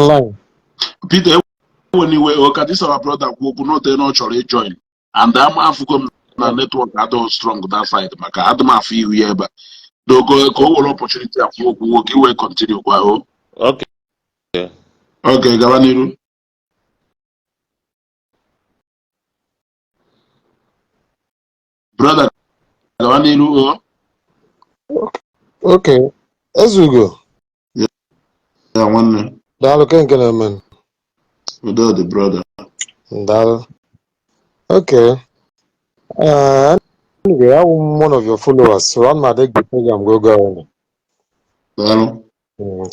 Online. Peter, ewe n'iwe o, ka this our brother kwuo okwu n'ote na ọ chọrọ ịjoin, and ama afụgo m na network adịghị strong that side, maka adị m afụ ihu ya ebe a dogo ka o were opportunity akwụ okwu nwoke iwe continue kwa o. Okay. Okay, gaba n'iru, brother, gaba n'iru o. Okay. Ezugo. Ya nwanne. Daalụ, ke nke na-eme. Udo dị, brother. Daalụ. Okay. Anyway, I'm one of your followers, so I'm not the program go go on. Daalụ.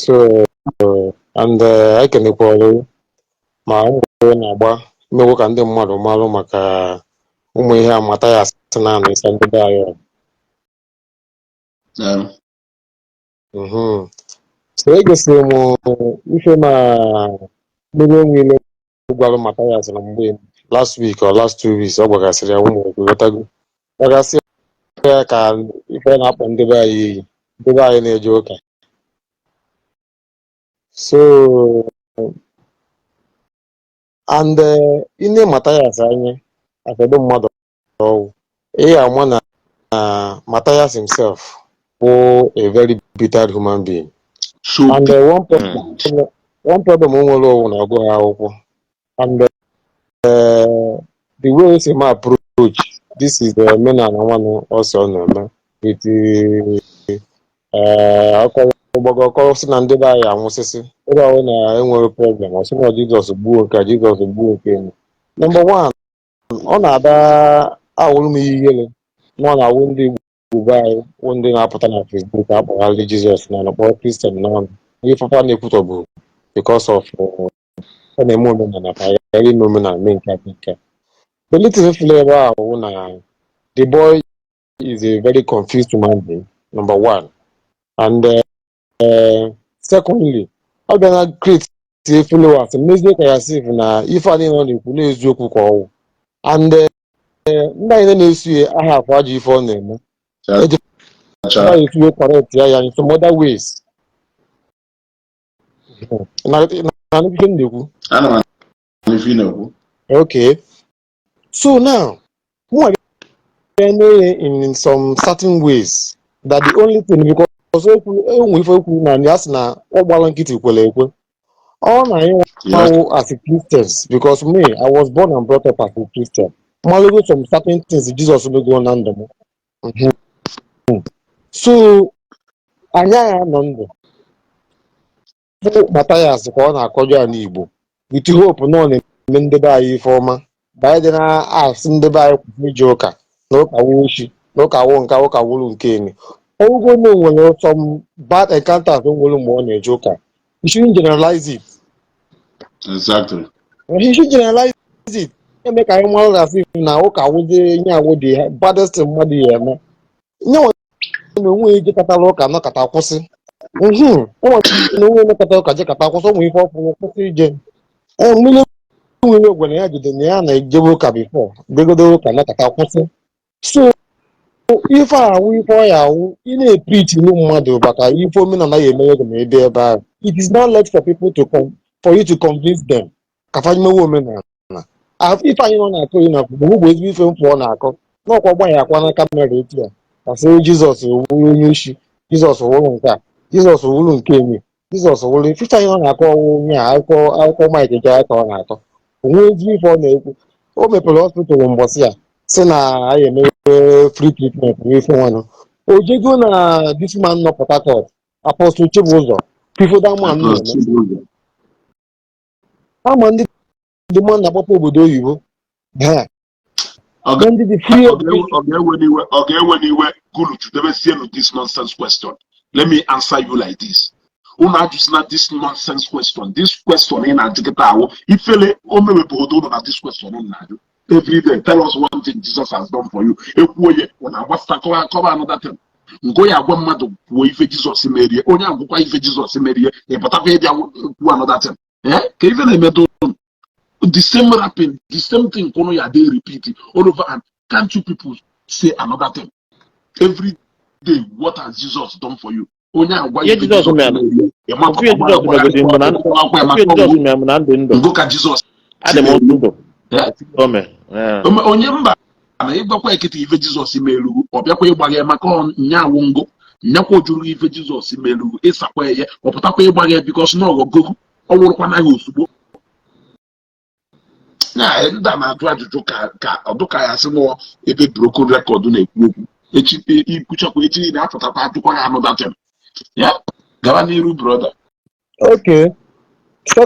So, and I can ekwalụ ma mbọ na-agba mmewo ka ndị mmadụ malụ maka ụmụ ihe amata ya asị na ịsa ndị be anyị. Daalụ. So egosiri m ife na mmiri onwe ile gwalụ Mathias na mgbe last week or last 2 weeks, ọ gwagasịrị ya ụmụ okwu, ghọtago, gwagasị ya ka ife ọ na-akpọ ndị be anyị iyi, ndị be anyị na-eje ụka. So and ine Mathias anya afọdụ mmadụ ọwụ ị ama na Mathias himself bụ a very bitter human being. So And one problem o nwere owu na ọgụ ha akwụkwọ, and the way o si ma approach this is the omenala nwanne ọsọ ọ na-eme with ọkọrọ gbago ọkọrọ sị na ndị be anyị anwụsịsị ebe ahụ na enwere problem, ọ sị na Jizọs gbuo nke a, Jizọs gbuo nke enu. Number one, ọ na-ada awụrụ m ihe ihere na ọ na-awụ ndị Igbo be anyị wụ ndị na-apụta na Facebook akpọgharị Jizọs n'ọnụ, kpọọ Kristian n'ọnụ, ihe papa na-ekwutọbụ because of ọ na-eme omenala ka ghara ime omenala mee nke a mee nke a. The little feel ebe a wụ na the boy is a very confused human being, number one, and secondly, ọ bịa na create followers mezie ka ya sif na ife a niile ọ na-ekwu n'eziokwu ka ọwụ, and ndị anyị na-eso ya aha afọ ajọ ife ọ na-eme eji Cha. esi correct ya in some other ways na ife m na-ekwu. Ana m anụ ife ị na-ekwu. Okay, so now mụ eme in some certain ways that the only thing, because okwu enwe ife okwu na ya sị na ọ gbara nkịtị kwere ekwe ọ na anyị nwawo as a Christians, because me, I was born and brought up as a Christian, malụgo some certain things Jesus mego na ndụ m. So anyị agha nọ ndụ fụ Mathias ka ọ na-akọjọ ya n'Igbo with hope na ọ na-eme ndebe anyị ife ọma banye dị na-asị ndebe anyị kwụsị ije ụka, na ụka wụ ochi, na ụka wụ nka, ụka wụrụ nke emi. Ọgwụgwọ na o nwere some bad encounters o nwere mgbe ọ na-eje ụka, you shouldn't generalize it. You should generalize it eme ka anyị mara gasị na ụka wụzi nye awụ the baddest thing mmadụ ya eme nye nwe na onwe ya ejekọtara ụka nọkọta kwụsị. O nwere na onwe nọkọta ụka jekọta kwụsị ụmụ ife ọkwụrụ kwụsị ije. Ee, mmiri nwere ogwe na ya jide na ya na-ejebe ụka before degodo ụka nọkọta kwụsị. So ife awụ ife ọ ya awụ ị na-epreach ilu mmadụ maka ife omenala ya emere gị ma ebe ebe ahụ, it is not left for people to come for you to convince them ka fa mewe omenala. Ife anyị nọ na-akọ yi na bụ bụ ezigbo ife mfụ ọ na-akọ n'ọkwa gbanye akwa na camera etu a kasị Jizọs wụrụ onye oshi, Jizọs wụrụ nke a, Jizọs wụrụ nke emi, Jizọs wụrụ ife anyị nọ na-akọ ọwụ onye a akụkọ akụkọ Mike Ejeagha ka ọ na-akọ onwe ezigbo ife ọ na-ekwu. O mepere hospital mbọsị a sị na anyị emewe free treatment n'ife nwanụ o jego na this man nọ Port Harcourt, Apostle Chibụzọ before that man na-eme ama ndị dị mma na-akpọpụ obodo oyibo ha Ọ ndị dị free ọ ga-ewe n'iwe, ọ ga-ewe n'iwe gulu judebesienu this nonsense question. Let me answer you like this: unu ajụzina this nonsense question. This question ị na-ajụ kịta ahụ ifele o mewepụgodo unu na this question unu na-ajụ every day: "Tell us one thing Jesus has done for you." Ekwuo ya, unu agbasa kọwa kọwa another thing nke ya agwa mmadụ kwuo ife Jizọs merie, onye agwụkwa ife Jizọs merie, ịpụtakwa ịbịa kwuo another thing. Eh, ka ife na-emedo unu, the same rapping, the same thing kunu ya dey repeat all over, and can't you people say another thing every day? What has Jesus done for you? Onye agwa Ihe ife Jizọs Jizọs mere. merie, Ofu ihe Jizọs megodi mbụ na akwa ya ofu ihe maka Jizọs ọgwụ mere mbụ na ndụ ndụ. Ngo ka Jizọs Adị m ndụ. Eh? Ofu ihe o mere. Eh. Onye mba na ịgbakwa ekete ife Jizọs merugu, ọ bịakwa ịgbagha ya maka nyaawụ ngo nyakwa ojuru ife Jizọs merugu, ịsakwa ya, ọ pụtakwa ịgbagha ya because na ọghọgogo ọ wụrụkwa naghị ozugbo na ndị a na-ajụ ajụjụ ka ọ dụka ya sị nụọ ebe broken record na-ekwu okwu echi ikwuchakwa echi niile apụtakwa ajụkwa ya anụ datin ya. Gaba n'iru, brother. Okay. So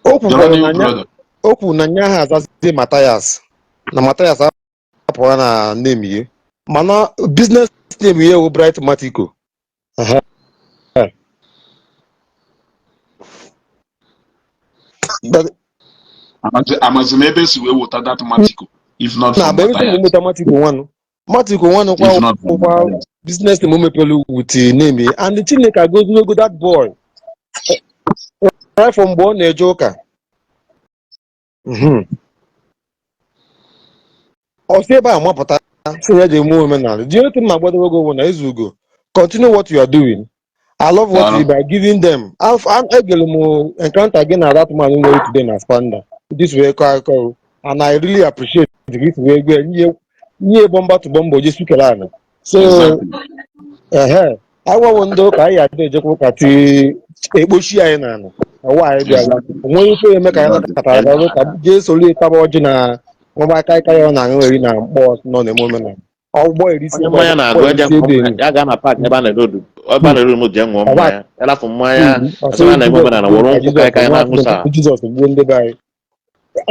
o Gaba kwukwara n'iru, na nya brother. O kwuru na nya ha azazi Matthias, na Matthias apụọ na name ye, mana business name ye wụ Bright Matiko. Ehe. But Amazi m ebe esi wee weta that Matiko if not na from bụ ebe Matthias. nweta Matiko nwanụ, Matiko nwanụ kwa If not from kwa Matthias. Business name o mepelu with name ye, and Chineke agozigo that boy right from mgbe ọ na-eje ụka. Ọ si ebe a mapụta si ya ji eme omenala. The only thing ma gbadowo bụ na Ezugo, continue what you are doing. I love what Daalụ. you by giving them. Egere m encounter gị na that man nwere today na Spanda this way kọ akụkọ, and I really appreciate this way gwe nye nye bomba to bomba oje sukere ana so. Ehe, agwawo ndị ụka anyị adị ejekwa ụka ti ekpochi anyị n'ala ọwa anyị bịara. Onweghị ife eme ka anyị nakọtara gara ụka jee soro ịtaba ọjị na nwaba aka aka ya ọ na-aṅụ eri na mkpọ nọ na-eme omenala ọgbọ erisi. Onye mmanya na-agụ eje ebe eri. ya gaa na park ebe a na-ere odu, ebe a na-ere odu, jee ṅụọ mmanya, ya lafụ mmanya ọsọ. Ebe a na-eme omenala were nkwụ ka ka ya na-aṅụ saa. Jizọs gbuo ndị be anyị.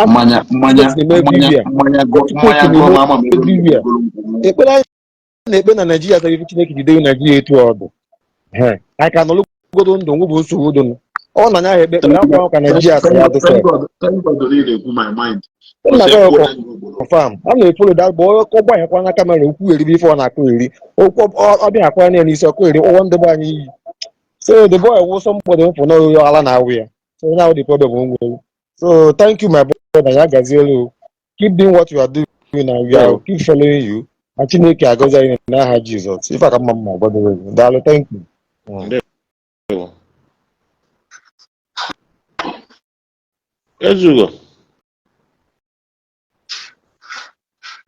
Mmanya mmanya Jizọs na-eme mmanya everywhere. Mmanya gụọ mmanya gụọ ma ama m ebe m Everywhere. ga-egoro nkwụ. Ekpere anyị na-ekpe na Naijiria chọrọ ife Chineke jidere Naijiria etu ọdụ. Ehe, anyị ka nọrọgodo ndụ nwụ bụ nsogbu dụnụ ọ na anya ahụ ekpe ekpere afọ ahụ ka Naijiria si ya dụsọ. Thank God, thank God na ị na-ekwu my mind. Nna Ọsọ gị ekwuola ọkọ gị ugboro. Confirm a na-efollow that boy. Ọ gbanyekwa na camera okwu eribe ife ọ na-akụ eri okwu ọ bịa akwa ya n'isi ọkụ eri ụgwọ ndị be anyị iyi. So the boy wụ somebody mfụ na oyo ala na-awụ ya, so now the problem o nwere. So thank you, my brother, ya gazielu o. Keep doing what you are doing and we are keep following you, na Chineke agọzi anyị n'aha Jizọs. Ife aka mma mma gwadoro gị. Daalụ, thank you. Ndewo. Ezugo.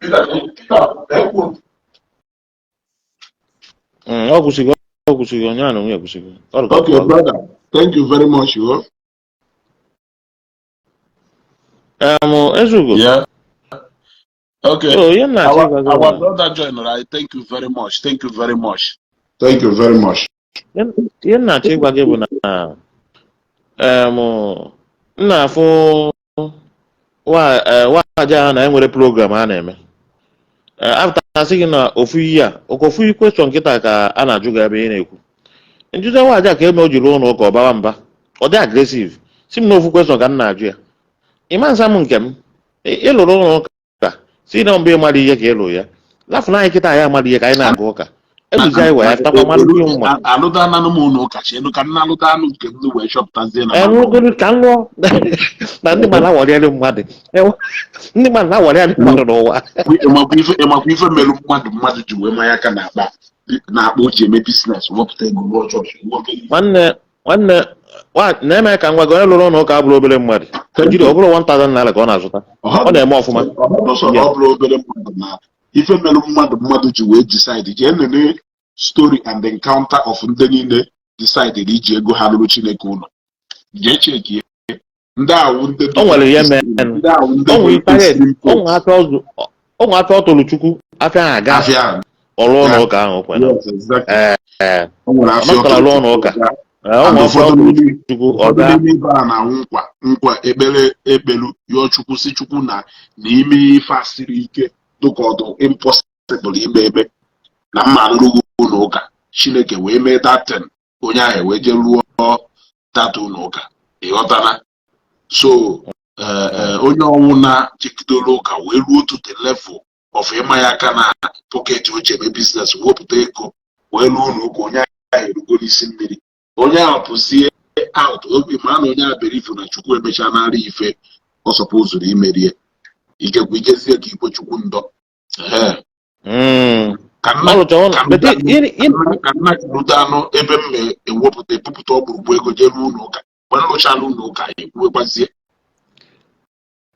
Peter, Peter, ekwu. Ọ kwụsịgo, ọ kwụsịgo, onye a na onwe ya kwụsịgo. Ọ dịka ọ Okay, pụọla. brother. Thank you very much. Yo. Ezugo. Yeah. Okay. So ihe m na-achọ Our, ịgwa gị our bụ na brother joined, right? Thank you very much. Thank you very much. Thank you very much. Ihe m na-achọ ịgwa gị bụ na m na-afụ nwaanyị a na enwere program a na-eme. Apụtasị gị na ofu ihe a ofu question nkịta ka a na-ajụ gị ebe ị na-ekwu njụta nwaanyị a ka eme o ji rụọ ụlọ ụka, ọ bawa mba, ọ dị aggressive, si m na ofu question ka m na-ajụ ya, ịma nsa m nke m ịlụrụ ụlọ ụka si na mbụ ịmara ihe ka ịlụ ya lafụ na anyị kịta anyị amara ihe ka anyị na-aga ụka eguzi anyị wee takwa mara ihe mma. Alụda ananụ m ụlọ ụka chelu ka m na-alụda anụ nke m wee chọpụtazie na Enwegoro ka m lụọ na ndị mmadụ na-awọrịarị mmadụ, ndị mmadụ na-awọrịarị mmadụ n'ụwa. Ịmakwa ife merụ mmadụ ji wee manye aka n'akpa n'akpa o ji eme business wepụta ego rụọ chọọchị rụọ Nwanne, nwanne, na-eme ka ngwa gị, onye lụrụ ụlọ ụka abụrụ obere mmadụ o jiri ọ bụrụ 1000 naira ka ọ na-azụta, ọ na-eme ọfụma. Ọsọ na ọ bụrụ obere mmadụ na ife merụ mmadụ ji wee decide jee nene story and encounter of ndị niile decide iji ego ha lụrụ Chineke ụlọ, jee chekie ndị awụ ndị O nwere ihe mere. Ndị awụ ndị O nwere ife extreme. O nwere afịa ọzụ, o nwere afịa ọ tụrụ Chukwu afịa ahụ aga. Afịa ahụ. Ọrụ ụlọ ụka ahụ kwere. Yes, exactly. Ee. O nwere afịa ọ Ọ nọkọrọ tụrụ lụọ ụlọ ụka. Chukwu. Ee, o nwere afịa ọ ụfọdụ tụrụ n'ime Chukwu ụfọdụ ọga. n'ime ibe a na-anwụ nkwa nkwa ekpere ekpelu yọọ Chukwu si Chukwu na n'ime ife a siri ike dịka ọdụ impossible ime ebe na mma arụrụ ụlọ ụka, Chineke wee mee datin onye ahụ wee jee rụọ that ụlọ ụka, ịghọtana? So onye ọnwụ na jikidoro ụka wee ruo to the level of ịma ya aka na pocket o ji eme business wepụta ego wee rụọ ụlọ ụka, onye ahụ erugo n'isi mmiri, onye ahụ pụzie out obi ma na onye ahụ bere ifu na Chukwu emechaa nara ife ọ sọpụzuru imerie ikekwe ijezie ka ikwe Chukwu ndọ. Ee. Ka Ọ nna rụcha ụlọ ka but ka nna rute anụ ebe m ewepụta ebupụta ọkpụrụkpụ ego jee rụọ ụlọ ụka. Mgbe m rụchala ụlọ ụka, ekwuwekwazie.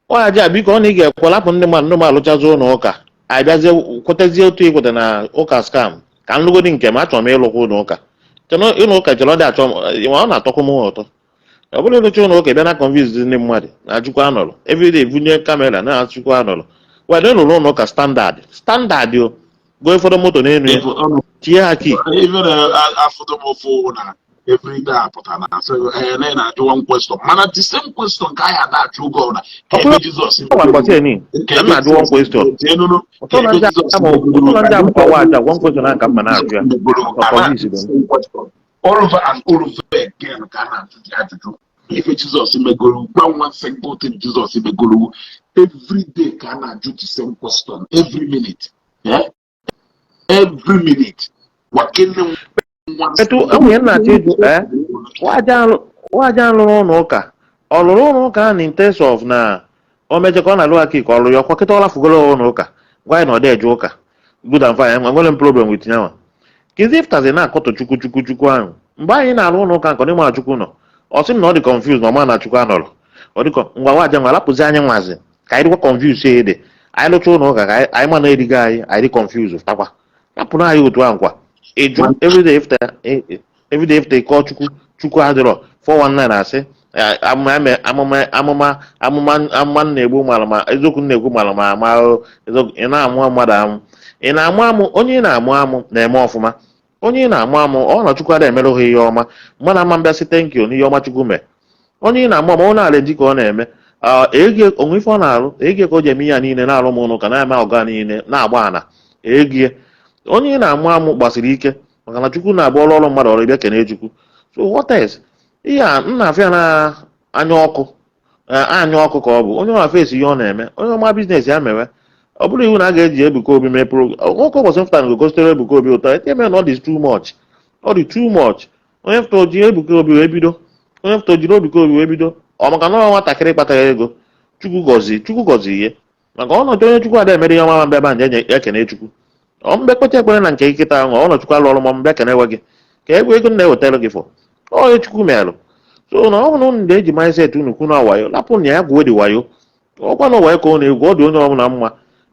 Nwaanyị a, biko, ọ na ị ga-ekwe lapụ ndị mmadụ, ndị mmadụ alụchazi ụlọ ụka, anyị bịazie kwetezie otu ikweta na ụka scam. Ka m lụgodi nke m, achọrọ m ịlụkwa ụlọ ụka. Chena ụlọ ụka chere ọ dị achọ m, ọ na-atọkwu m ụtọ. Ọ bụrụ ịlụcha ụlọ ụka, bịa na convince ndị mmadụ na Chukwu anọrọ. Everyday bunye camera na Chukwu anọrọ. Wede lụrụ ụlọ ụka standard standard, o goo ụfọdụ moto n'elu ya, tinye ha key. Ife na-afụdo m ụfụ na everyday apụta na asị ee na ị na-ajụ one question, mana the same question ka anyị ada-ajụ oge ọbụla, ka ebe Jizọs Ọgwa mbọchị eni ka na m ebe na-ajụ one question. Tienunu ka Ụtọ na ebe ndị Jizọs amụ ụtọ na ndị amụkwa waja one question ahụ ka m ma na-ajụ ya. megoro. Ọ A convince na-ajụ the same question all over and all over again ka a na-ajụ gị ajụjụ ife Jizọs megoro. Gwa one single thing Jizọs megoro. Every day ka a na-ajụ the same question, every minute, yeah? Every minute, wakene one. Etu enwere m na-achọ ịjụ, ee, nwaja lụrụ ụlọ ụka, ọ lụrụ ụlọ ụka ahụ in terms of na o meje ka ọ na-alụ aka ka ọ lụrụ ya ọkwa kịta, ọ lafugoro ụlọ ụka, gwa anyị na ọ dị eje ụka. Good and fine, enwere m problem with nyanwa. Kezi iftazi na-akọtọ Chukwu, Chukwu, Chukwu ahụ mgbe anyị na-arụ ụlọ ụka nke ọ dịma Chukwu nọ, ọ sị m na ọ dị confused na ọ ma na Chukwu anọrọ. Ọ dịkọ ngwa nwaja nwa lapụzi anyị nwazi ka anyị dịkwa confused ede anyị lụcha ụlọ ụka ka anyị ma na erigo anyị, anyị dị confused takwa rapụrụ anyị otu ahụ kwa ịjụ everyday ifta everyday ifta ịkọ Chukwu, Chukwu adịrọ 419 asị amụma amụma amụma amụma amụma m na-egbu mara ma eziokwu m na-ekwu mara ma ama eziokwu. Ị na-amụ mmadụ amụ, ị na-amụ amụ, onye ị na-amụ amụ na-eme ọfụma, onye ị na-amụ amụ ọ na Chukwu ada emerụ ha ihe ọma. Mmadụ ama mbịa sị thank you n'ihe ọma Chukwu mee. Onye ị na-amụ amụ, onye na-ala ka ọ na-eme ego onwe ife ọ na-arụ, ego ka o ji eme ihe a niile, na-arụ m ụnụ ka na-eme ọga niile na-agba ana ego. Onye ị na-amụ amụ gbasiri ike maka na Chukwu na-abụ ọrụ ọrụ mmadụ ọrụ bịa kene Chukwu. So what else? Ihe a m na-afịa na anya ọkụ, anya ọkụ ka ọ bụ onye ọ na-afesi ihe ọ na-eme, onye ọma business ya mewe. Ọ bụrụ iwu na a ga-eji Ebuka Obi mee program nwoke ụbọchị mfụtara gositere Ebuka Obi ụtọ eme na ọ dị too much, ọ dị too much. Onye fụta oji Ebuka Obi wee bido, onye fụta ojiri Ebuka Obi wee bido ọ maka na ọ nwatakịrị kpatara ego. Chukwu gọzi, Chukwu gọzi ihe maka ọnọdụ onye Chukwu ada emere ihe ọma ma mbịa ba nje ekene Chukwu. Ọ mgbe kpecha ekpere na nke nkịta ahụ ọ nọ Chukwu alụ ọrụ ma mbịa kenewe gị ka ego ego m na-ewetara gị fọ onye Chukwu merụ. So na ọ bụrụ na unu na-eji mindset unu kwunu wayo, lapụ na ya gwuo dị wayo ọkwa na wayo ka ọ na-egwu. Ọ dị onye ọbụla mma.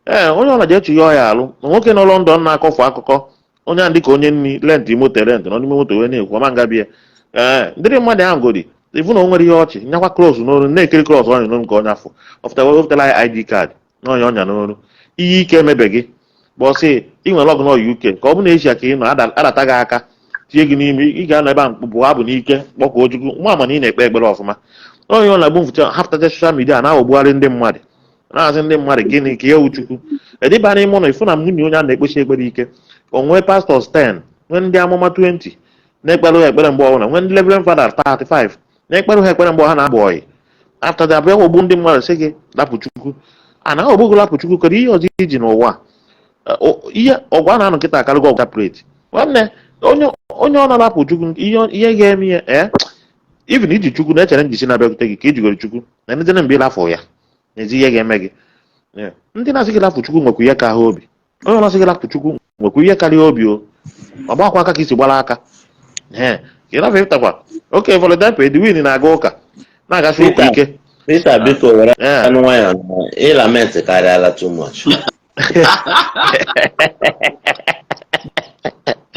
Ee, onye ọbụla ji echi ya ọya alụ na nwoke nọ London na-akọfu akụkọ onye ahụ dịka onye nni rent moto, rent nọ n'ime moto wee na-ekwu ọma nga bịa. Ee, ndị mmadụ ahụ godi ifu na o nwere ihe ọchị nyakwa cross n'olu na-ekiri cross ọnya n'olu nke onye afọ ọfụta wepụtara anyị ID card n'ọnya ọnya n'olu. Ihe ike emebeghị bọsị ị nwere ọgụ nọ UK ka ọ bụ na Asia ka ị nọ adata gị aka tinye gị n'ime ị ga-anọ ebe a bụ abụ n'ike kpọkuo Chukwu nwa ama na ị na-ekpe ekpere ọfụma. Onye ọ na-agbu mfụcha hapụtacha social media na-aghọgbugharị ndị mmadụ, na-asị ndị mmadụ gịnị ka ewu Chukwu edịba n'ime ụlọ ifu na nwunye onye a na-ekpechi ekpere ike. O nwee pastors 10, nwee ndị amụma 20 na-ekpere ha ekpere mgbe ọbụla, nwee ndị reverend father 35 na-ekpere ha ekpere mgbe ha na-agba ọyị. After that, abịa ghọgbu ndị mmadụ sị gị lapụ Chukwu a na aghọgbu gị lapụ Chukwu. Kedu ihe ọzọ iji n'ụwa a? Ihe ọgwụ a na-anọ nkịta akarịgo ọgwụ separate. Nwanne, onye onye ọ na-alapụ Chukwu, ihe ihe ga-eme ya ee, even iji Chukwu na-echere njisi na-abịakwute gị ka ijigoro Chukwu na ndị mgbe ịlafụ ya n'ezi ihe ga-eme gị. Ee, ndị na-asị gị lapụ Chukwu nwekwa ihe ka ha obi. Onye na-asị gị lapụ Chukwu nwekwa ihe karịa obi o ọ gbakwa aka ka isi gbara aka ee ka ị lafụ ịpụtakwa. Oke for example, Edwin na-aga ụka, na-agasi ụka ike. Peter, biko, were Ee. anụ nwayọọ na ịlament karịala too much.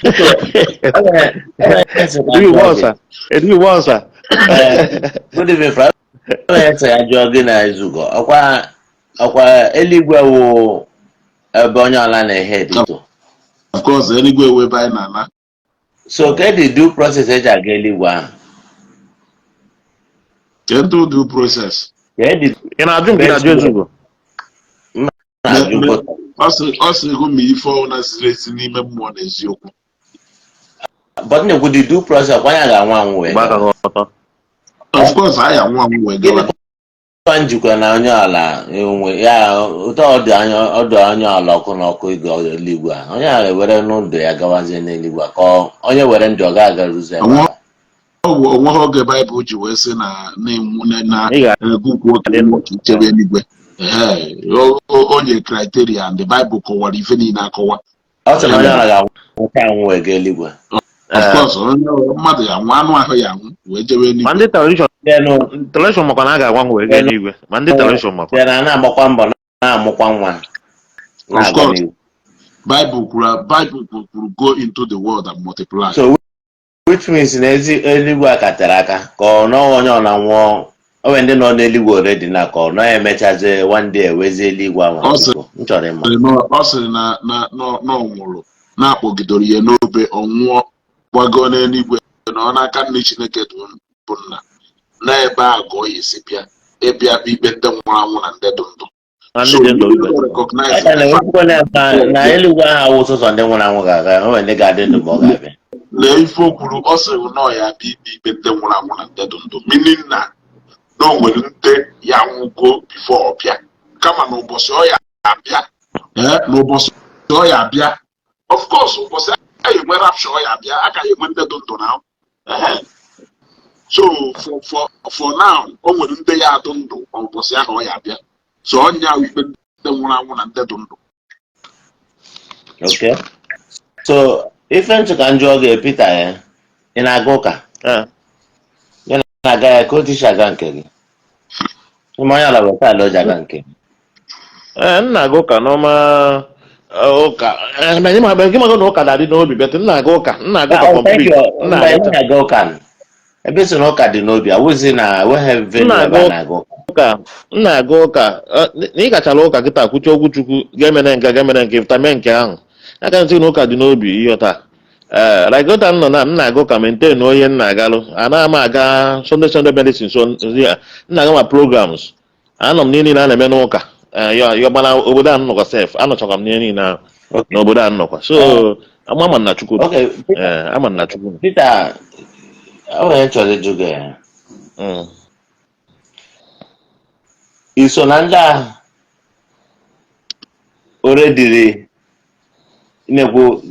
Biko, Edwin Wọsa, Edwin Wọsa. Good evening, Frank. Onye sị ya jụọ gị na Ezugo, ọkwa ọkwa eluigwe wụ ebe onye ọla na-ehe edito? Of course, eluigwe ewe ebe anyị na-ana. So ke the due process eji aga eluigwe ahụ? Kedu due process? Ke the Ị na-ajụ nke na-ajụ Ezugo? Na-ajụ both. Ọ sị gụ ma ife ọbụla ziri ezi n'ime mmụọ na eziokwu. But na-ekwu the due process, ọkwa ya ga-anwụ anwụ wee Gba aka gawa. gị ọtọ. Of course, anyị anwụ anwụ wee Gịnị gawa. kwa njikwa na onye ala enwe ya ụtọ ọdụ anya ọdụ onye ala ọkụ na ọkụ ịga eluigwe a, onye ala ewere n'ndụ ya gawazie n'eluigwe a, ka onye were ndụ ọ ga-agaruzi ebe ahụ? Onweghị oge Baịbụl ji wee sị na na-enwu na Ị ga egwukwu oke adị ndụ. ka ichebe eluigwe. Ehe, Onye criteria and the Bible kọwara ife niile akọwa. Ọ sị na onye ọra ga-anwụcha anwụ wee gaa eluigwe. Of course, onye mmadụ ya nwụ, anụ ahụ ya anwụ wee jewe Ma eluigwe. Ndị tradition Then tradition makwa na a ga-agwa wee gaa n'igwe, ma ndị tradition makwa. Then a na-agbakwa mbọ na-amụkwa nwa Of na-aga course. n'ihu. Bible kwuru, "Go into the world and multiply." So which means na ezi eluigwe a ka tere aka, ka ọ nọọ onye ọ na nwụọ, o nwere ndị nọ n'eluigwe already, na ka ọ nọ emechazie one day ewezie eluigwe ahụ. Ọ sị Biko, m chọrọ ịma. Ọ sịrị na ọ nwụrụ, na-akpọgidoro ya n'obe, ọ nwụọ, gbago n'eluigwe na ọ n'aka nne Chineke dị bụ nna, n'ebe a ka ọ ya esi bịa ịbịa ikpe ndị nwụrụ anwụ na ndị dị ndụ. Na So ndị dị ndụ you ikpe. recognize Aka na-ekwukwa na eluigwe ahụ awụ sọsọ ndị nwụrụ anwụ ga-aga, o nwere ndị ga-adị ndụ mgbe ọ ga-abịa. Lee ife o kwuru, ọ sịrị na ọ ya abịa ikpe ndị nwụrụ anwụ na ndị dị ndụ, meaning na o nwere ndị ya nwụgo before ọ bịa, kama na ụbọchị ọ ya abịa, n'ụbọchị ọ ya abịa, of course, ụbọchị a enwe rapture, ọ ya abịa, aka ya enwe ndị dị ndụ na. So for now, o nwere ndị ya adụ ndụ ụbọchị ahụ ọ ya abịa. So ọnya ikpe ndị nwụrụ anwụ na ndị dị ndụ. Okay, so ife nchụ ka njụọ gị, Peter, ya ị na-aga ụka? Ee. Ị na-aga ya ka otu isi aga nke gị? Ịma onye ala bụ ala o ji aga nke gị. Ee, m na-aga ụka n'ọma, ụka. Ma gị mago na ụka na-adị n'obi, but m na-aga ụka, m na-aga ụka Oh, thank complete. you. M Mgbe na-aga ị ụka. na-aga ụka, ebe si na ụka dị n'obi, awụzi na enweghị M venue ebe na-aga a na-aga ụka. Ụka, m na-aga ụka. Na ị gachara ụka kịta, kwuche okwu Chukwu, ga-emere nke, ga-emere nke ịfụta, mee nke ahụ aka ntị na ụka dị n'obi, ịghọta? Ee, like ụta m nọ na m na-aga ụka, maintain onye m na-agalụ, anaghị m aga Sunday medicine, so ya m na-aga ma programs, anọ m n'ihe niile a na-eme n'ụka. Ee, ya gbana obodo a m nọkwa sef, anọchakwa m n'ihe niile ahụ n'obodo a m nọkwa, so ama m na Chukwu dị. Ee, ama m na Chukwu dị. Peter, o nwere chọrọ ịjụ gị. I so na ndị a already na-ekwu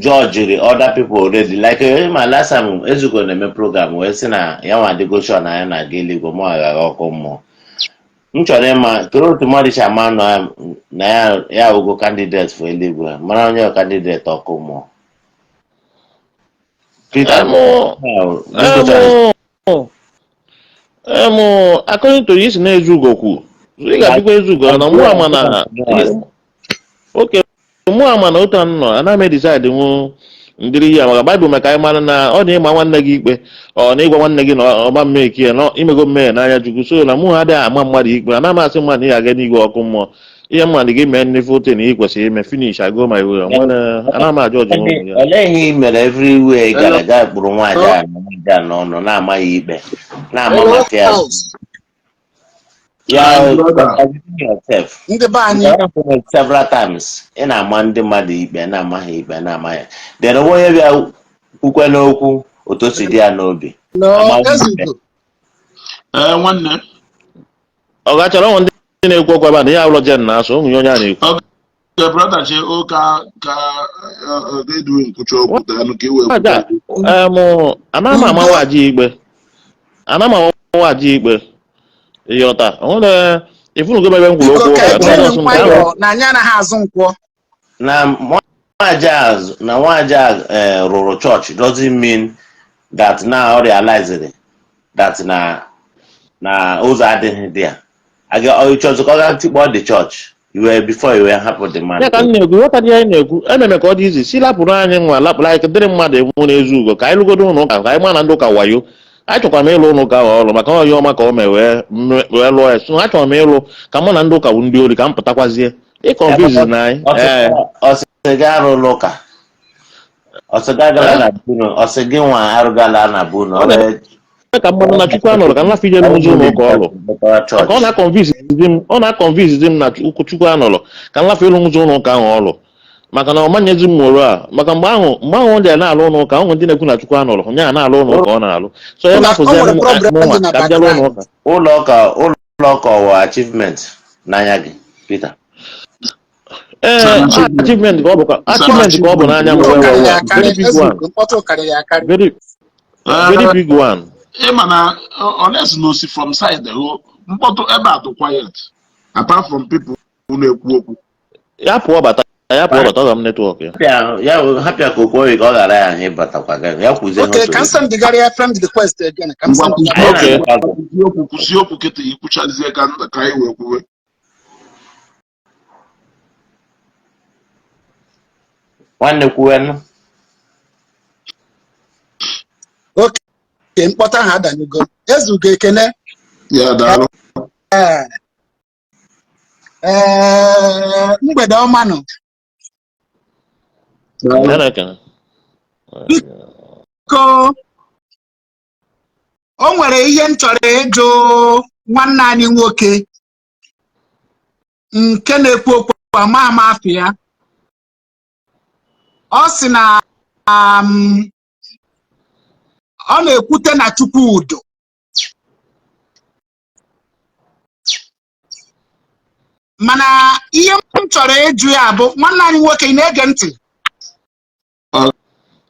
judge other people already, like ma last time Ezugo na-eme program wee sị na ya nwa adịgo sure na ya na-aga eluigwe, mụ aghaghị ọkụ mmụọ. M chọrọ ịma kedu otu mmadụ si ama na ya awụgo candidate for eluigwe, mara onye candidate ọkụ mmụọ, Peter? Biko chọrọ Emu, according to isi na Ezugo kwu, ị ga-abịakwa Ezugo na mụ ama na oke mụ ama na otu a nọ, anaghị m edecide nwụ ndịrị ya, maka Baịbụl maka anyị mara na ọ na ịma nwanne gị ikpe, ọ na ịgwa nwanne gị na ọma mmehie ya na imego mmehie n'anya Chukwu. So na mụ adịghị ama mmadụ ikpe, anaghị m asị mmadụ na ị ga-aga n'igwe ọkụ mmụọ. Ihe mmadụ gị mee nnefe ote na ị kwesịrị ime, finish, I go my way. Nwere anaghị m ajụ ọjụ ụmụ ya. Olee ihe ị mere everywhere ị gara gaa kpụrụ nwaanyị a na nwaanyị a n'ọnụ, na-ama ya ikpe, na-ama Hello, Matias house. ya? My brother. Contradicting yourself. Ndị be anyị. That happened several times. Ị na-ama ndị mmadụ ikpe, na-ama ha ikpe, na-ama ya, then onwe onye bịa kwukwe n'okwu otu o si dị ya n'obi, Hello, ama ikpe. Ezugo. Ee, nwanne. Ọ gachara ọnwụ ndị na-ekwu okwu ebe a na ihe awụlọ jen na-asụ ụmụ ya onye a na-ekwu. Okay, brother, che o ka Edwin kwucha okwu, daalụ ka i wee Aja, kwucha. Anaghị m ama nwaji ikpe, anaghị m ama nwaji ikpe, ịghọta? Onwere ifunugo ebe m kwuru Biko okwu ka ụka ejenu ebe ọsọ nke ahụ. nwayọọ na anyị anaghị azụ nkwọ. Na nwaja na nwaja rụrụ chọọchị doesn't mean that now realized that na ụzọ adịghị dị ya aga chọọchị ka ọ ga tikpọ the church iwe before iwe hapụ the man. Ya ka m na-ekwu, ghọta ihe anyị na-ekwu, ememe ka ọ dị izi si lapụrụ anyị nwa lapụrụ anyị dịrị mmadụ ewu na-ezu ugo, ka anyị lụgodo ụlọ ụka, ka anyị ma na ndị ụka wayo. Achọkwara m ịlụ ụlọ ụka ahụ ọrụ maka ọya ọma ka o mee wee lụọ ya. So achọrọ m ịlụ ka mụ na ndị ụka bụ ndị ori, ka m pụtakwazie ịconfuse na anyị. Ee. Ọ sị gị arụla ụka, ọ sị gị agala na bunu, ọ sị gị nwa arụgala na bunu. Ọ na-eme ka mmanụ na Chukwu anọrọ ka nlafe ije n'ụzọ ụlọ ụka ọlụ, maka ọ na-aconvince di m, ọ na-aconvince di m na Chukwu anọrọ ka nlafe ịlụ ụzọ ụlọ ụka ahụ ọlụ, maka na ọ manyezi m nwere a, maka mgbe ahụ ọ dị na-alụ ụlọ ụka, ụmụ ndị na-ekwu na Chukwu anọrọ onye a na-alụ ụlọ ụka ọ na-alụ, so ya O lafụzie nwere problem mụnwa dị na ka m bịa lụọ ụlọ background. ụka. Ụlọ ụka ọwụ achievement n'anya gị, Peter? Ee, achievement ka ọ bụ, achievement ka ọ bụ n'anya m. Mkpọtụ Well, well, karịrị well. akarị. Very big one. Ezugo, mkpọtụ karịrị akarị. Very very big one. Ịma na unless na osi from side hụ mkpọtụ ebe a dị quiet, apart from people. na-ekwu okwu. Ya pụọ bata, ya pụọ bata, ọ ga m network ya. Ya hapịa ka okwu oyi ka ọ ghara ya ahụ ịbatakwa gị. Ya kwuzie ihe Okay, ọ chọrọ ka m ikwu. sendịgara ya friend request again. Ka m Ngwa, sendịgara kwuzie ya. okwu. Okay. Kwuzie okwu, kwuzie okwu kịta, ikwuchazie ka anyị wee kwuwe. Nwanne, kwuwenụ. Okay, mkpọta ha adanyego. Ezugo, ekene. Ya, daalụ. Ee, mgbede ọma nụ. Daalụ. Ya na-ekene. Biko, o nwere ihe m chọrọ ịjụ nwanne anyị nwoke nke na-ekwu okwu, amaghị m afọ ya. Ọ sị na ọ na-ekwute na Chukwudu, mana ihe m chọrọ ịjụ ya bụ, nwanne anyị nwoke, ị na-ege ntị?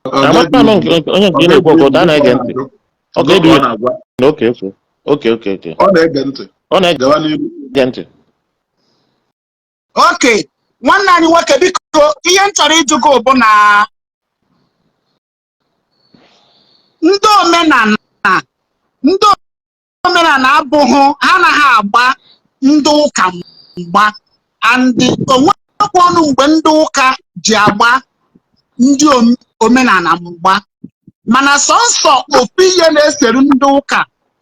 Amaka nọ onye nke ị na-ekwu okwu, ọ na-ege ntị. Ọ ga-edu. Ọ na-agwa. Okay. Ọ na-ege ntị. Ọ na-ege Gawa n'ihu. ntị. Okay, nwanne anyị nwoke, biko, ihe m chọrọ ịjụ gị bụ na ndị omenala abụghị ha anaghị agba ndị ụka mgba, and onwekwa ọnụ mgbe ndị ụka ji agba ndị omenala mgba, mana sọnsọ ofu ihe na-esere ndị ụka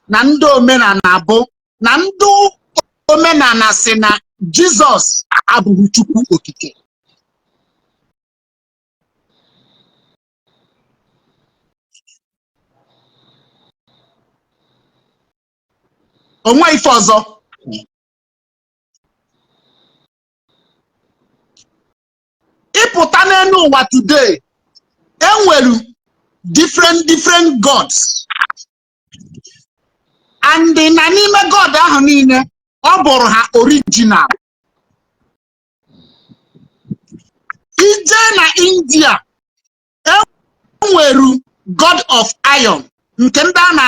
na ndị omenala bụ na ndị omenala si na Jizọs abụghị Chukwu okike. Onwe ife ọzọ ịpụta n'elu ụwa today, enwere different different gods, and na n'ime god ahụ niile, ọ bụrụ ha original. Ije na India, enwere god of iron, nke ndị a na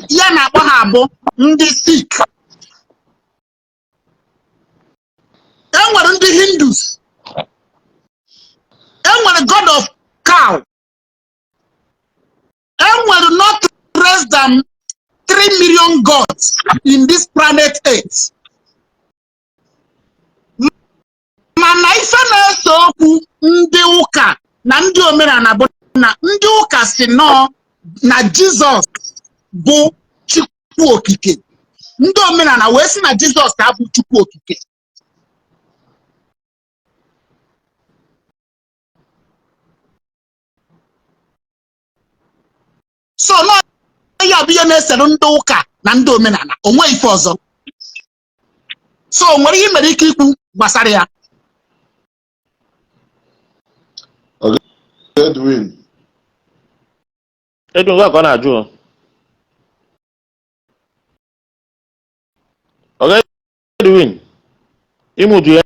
ya na-akpọ ha bụ ndị Sikh. Enwere ndị Hindus, enwere god of cow. Enwere not less than 3 million gods in this planet Earth, mana ife na-ese okwu ndị ụka na ndị omenala bụ na ndị ụka si nọọ na Jizọs bụ Chukwu okike, ndị omenala wee sị na Jizọs abụ Chukwu okike. So nọọ ya bụ ihe na-esere ndị ụka na ndị omenala, onwe ife ọzọ. So o nwere ihe ị mere ike ikwu gbasara ya? Edwin. Edwin, gwa ka ọ na-ajụ o. Oga Edwin, ịmụju ya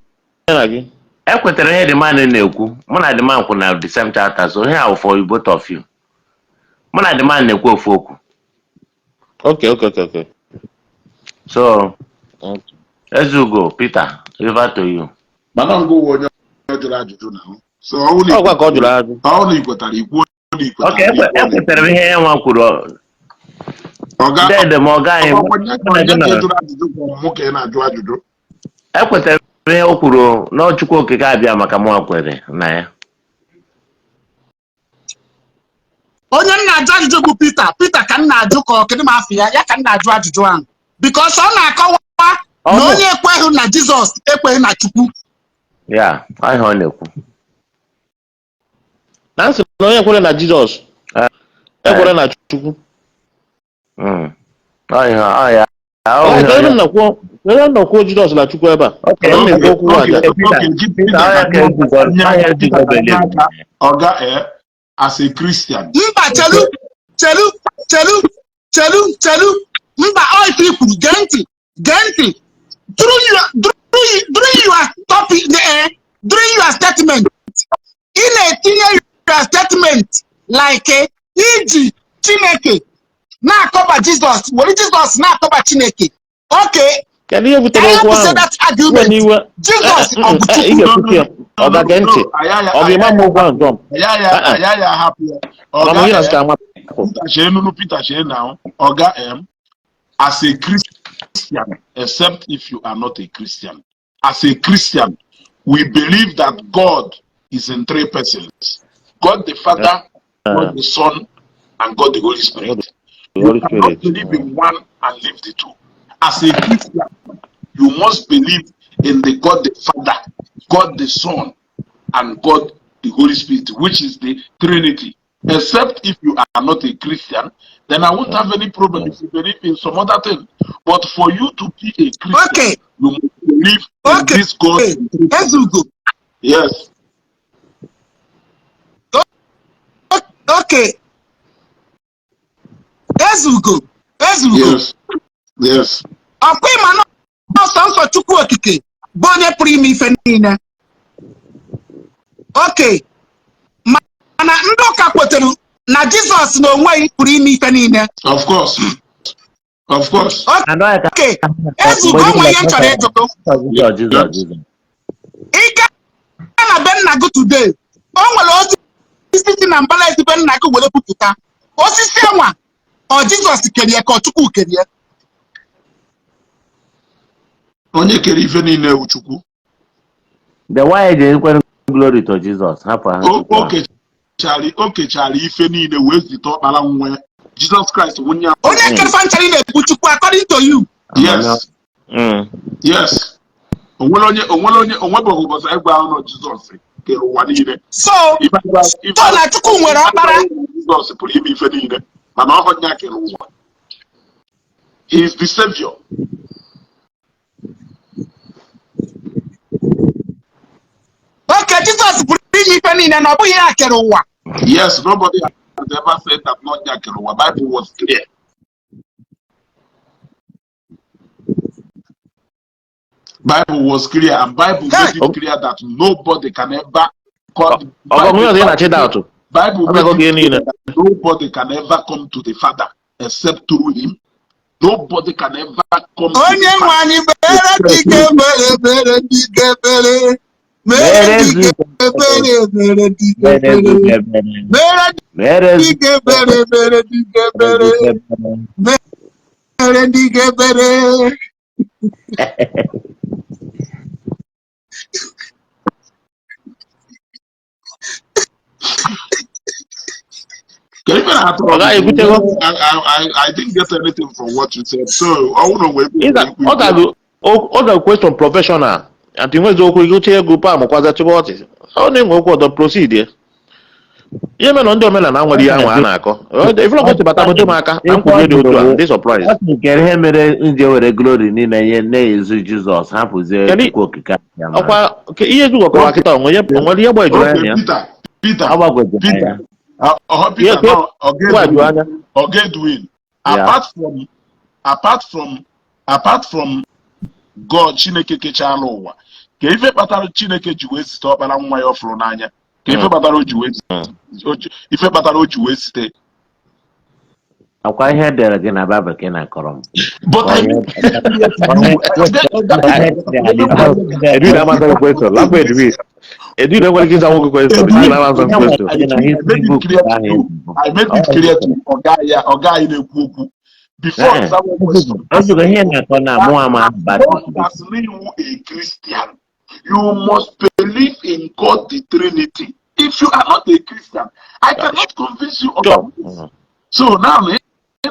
na gị. Ekwetara ihe the man na-ekwu. Mụ na the man kwụ na the same chapter, so ihe ahụ for both of you. Mụ na the man na-ekwu ofu okwu. Okay. So Ezugo Peter, over to you. Mana ngụ uwe onye ọ jụrụ ajụjụ na so ọ bụrụ na Ọ gwa ka ọ jụrụ ajụ. ọ bụrụ na ị kwetara, ikwuo na ị kwetara. Okay, ekwetara m ihe ya nwa kwuru. Ọga Dede m, ọga anyị. Ọkwa Mụ na onye gị ka ị nọrọ. jụrụ ajụjụ ka mụ ka ị na-ajụ ajụjụ? Ekwetara m ihe o kwuru na Chukwu okike abịa maka mụ kwere na ya. Onye m na-ajụ ajụjụ bụ Peter. Peter ka m na-ajụ, ka ọ kedu m afọ ya, ya ka m na-ajụ ajụjụ ahụ, because ọ na-akọwa na onye ekweghị na Jizọs ekweghị na Chukwu. Ya ọ ihe ọ na-ekwu. Na nsị na onye kwere na Jizọs ekwere na Chukwu. Ọ ihe ọ ya ọ Ọ ihe ka ebe ọ m na-kwuo ebe m na-kwuo Jizọs na Chukwu ebe a. Okay. Ka m na-ekwu okwu aja. Okay, Peter, Okay, Peter, Peter, ọ ya ka ezugo ọ ya ezugo believe. Ọga, as a Christian, Mba, chelu, chelu, chelu, chelu, chelu. Mba, ọ ife i kwuru, gee ntị, gee ntị. During your topic, during your statement, ị na-etinye your statement like iji Chineke na-akọba Jizọs, were Jizọs na-akọba Chineke. Okay. Kedu ihe Ka butere anyị okwu hapụzie ahụ? that Iwe argument. n'iwe. Jizọs ọ bụ Ị Chukwu? ga-ekwuchi ya. Ọ ga-ege ntị. Ọ ga-eme m okwu ahụ jump. Ya ya ya ya, hapụ ya. Ọ Oga ma onye M, na-asị amapụ. Peter chee nunu, Peter chee now. Oga M, as a Christian, except if you are not a Christian, as a Christian, we believe that God is in three persons: God the Father, God the Son, and God the Holy Spirit. The You Holy cannot Spirit. believe in one and leave the two. As a Christian, you must believe in the God the Father, God the Son, and God the Holy Spirit, which is the Trinity. Except if you are not a Christian, then I won't have any problem if you believe in some other thing. But for you to be a Christian, you must believe in this God in three persons. Ezugo. Yes. Okay. Ezugo. Ezugo. Yes. Ọkwa ịma na ọsọ nsọ Chukwu Okike bụ onye pụrụ ime ife niile. Okay. Mana ndị ụka kwetere na Jizọs na onwe ya pụrụ ime ife niile. Of course. Of course. Okay. Ezugo, o nwere ihe m chọrọ ịjụtụ. Jizọs, Jizọs, Jizọs. Ị gaa na be nna gị today, o nwere osisi si na mbara ezi be nna gị were pupụta. Osisi anwa, ọ Jizọs kerie ka ọ Chukwu kerie? Onye kere ife niile ewu Chukwu. The why ji ekwere glory to Jesus, hapụ ha. O o kechara ife niile wee zite ọkpara nwa ya. Jizọs Kraịst wụnye. Onye kere fanchari na-ekwu Chukwu, according to you. Yes. Yes. Onwere onye onwebeghị ụbọchị anyị gwa ahụ na Jizọs kere ụwa niile. So Ife so na Chukwu nwere ọkpara. Jizọs pụrụ ime ife niile, mana ọ nya kere ụwa. He is the savior. Okay, Jizọs pụrụ ime ife niile na ọ bụghị ya kere ụwa. Yes, nobody has ever said that not nya kere ụwa. Bible was clear. Bible was clear, and Bible Hey! made it clear that nobody can ever come. Ọgọ nwere ọzọ ị na-achị daatụ. Bible Ọ made ga-agụ it gị clear niile. that nobody can ever come to the Father except through him. Nobody can ever come to Onye the nwe Father. anyị, mere dike mere mere dike mere mere dike mere mere dike mere mere Mere dike mere mere dike mere mere dike mere. Can even at Ọ gaghị ekwutego. I didn't get anything from what you said. So I wouldn't wait. Ọ ga question professional and nwezi okwu ịgụcha ego pam kwaza chịba ọchị. Ọ na-enwe okwu ọdọ proceed ya. Ihe mere na ndị omenala nwere ihe ahụ a na-akọ. Ifụlọ kwesị bata bute m aka na nkwulie dị otu a dị surprise. Ọ sị nke ihe mere nji were glory niile nye na-ezu Jizọs, hapụzie Chukwu Okike ya ma. Ọkwa ihe Ezugo kọwa kịta, onwe onwere ihe gbajuru Okay, anya ya. Peter, Peter, Ọ gbagwojuru Peter, anya. Peter, Ihe no, Oga gbajuru Edwin, anya. Oga Edwin, apart from God, Chineke kechala ụwa, ka ife kpatara Chineke ji wee zite ọkpara nwa ya ọ fụrụ n'anya, ka ife kpatara o ji wee ife kpatara o ji wee zite. Akwa ihe edere gị na Baịbụl ka ị na-akọrọ m. But I mean, Edwin amaghị question. Lapụ Edwin. Edwin enwere ike ịza nwoke question. Edwin amaghị question. Gị na I history made it book clear to ahụ you. I made it clear to ọga ya, ọga anyị na-ekwu okwu. Before Eh. that question, Ezugo, ihe na-akọ na mụ ama as long as you a Christian, you must believe in God the Trinity. If you are not a Christian, I cannot convince you of this. So now, ị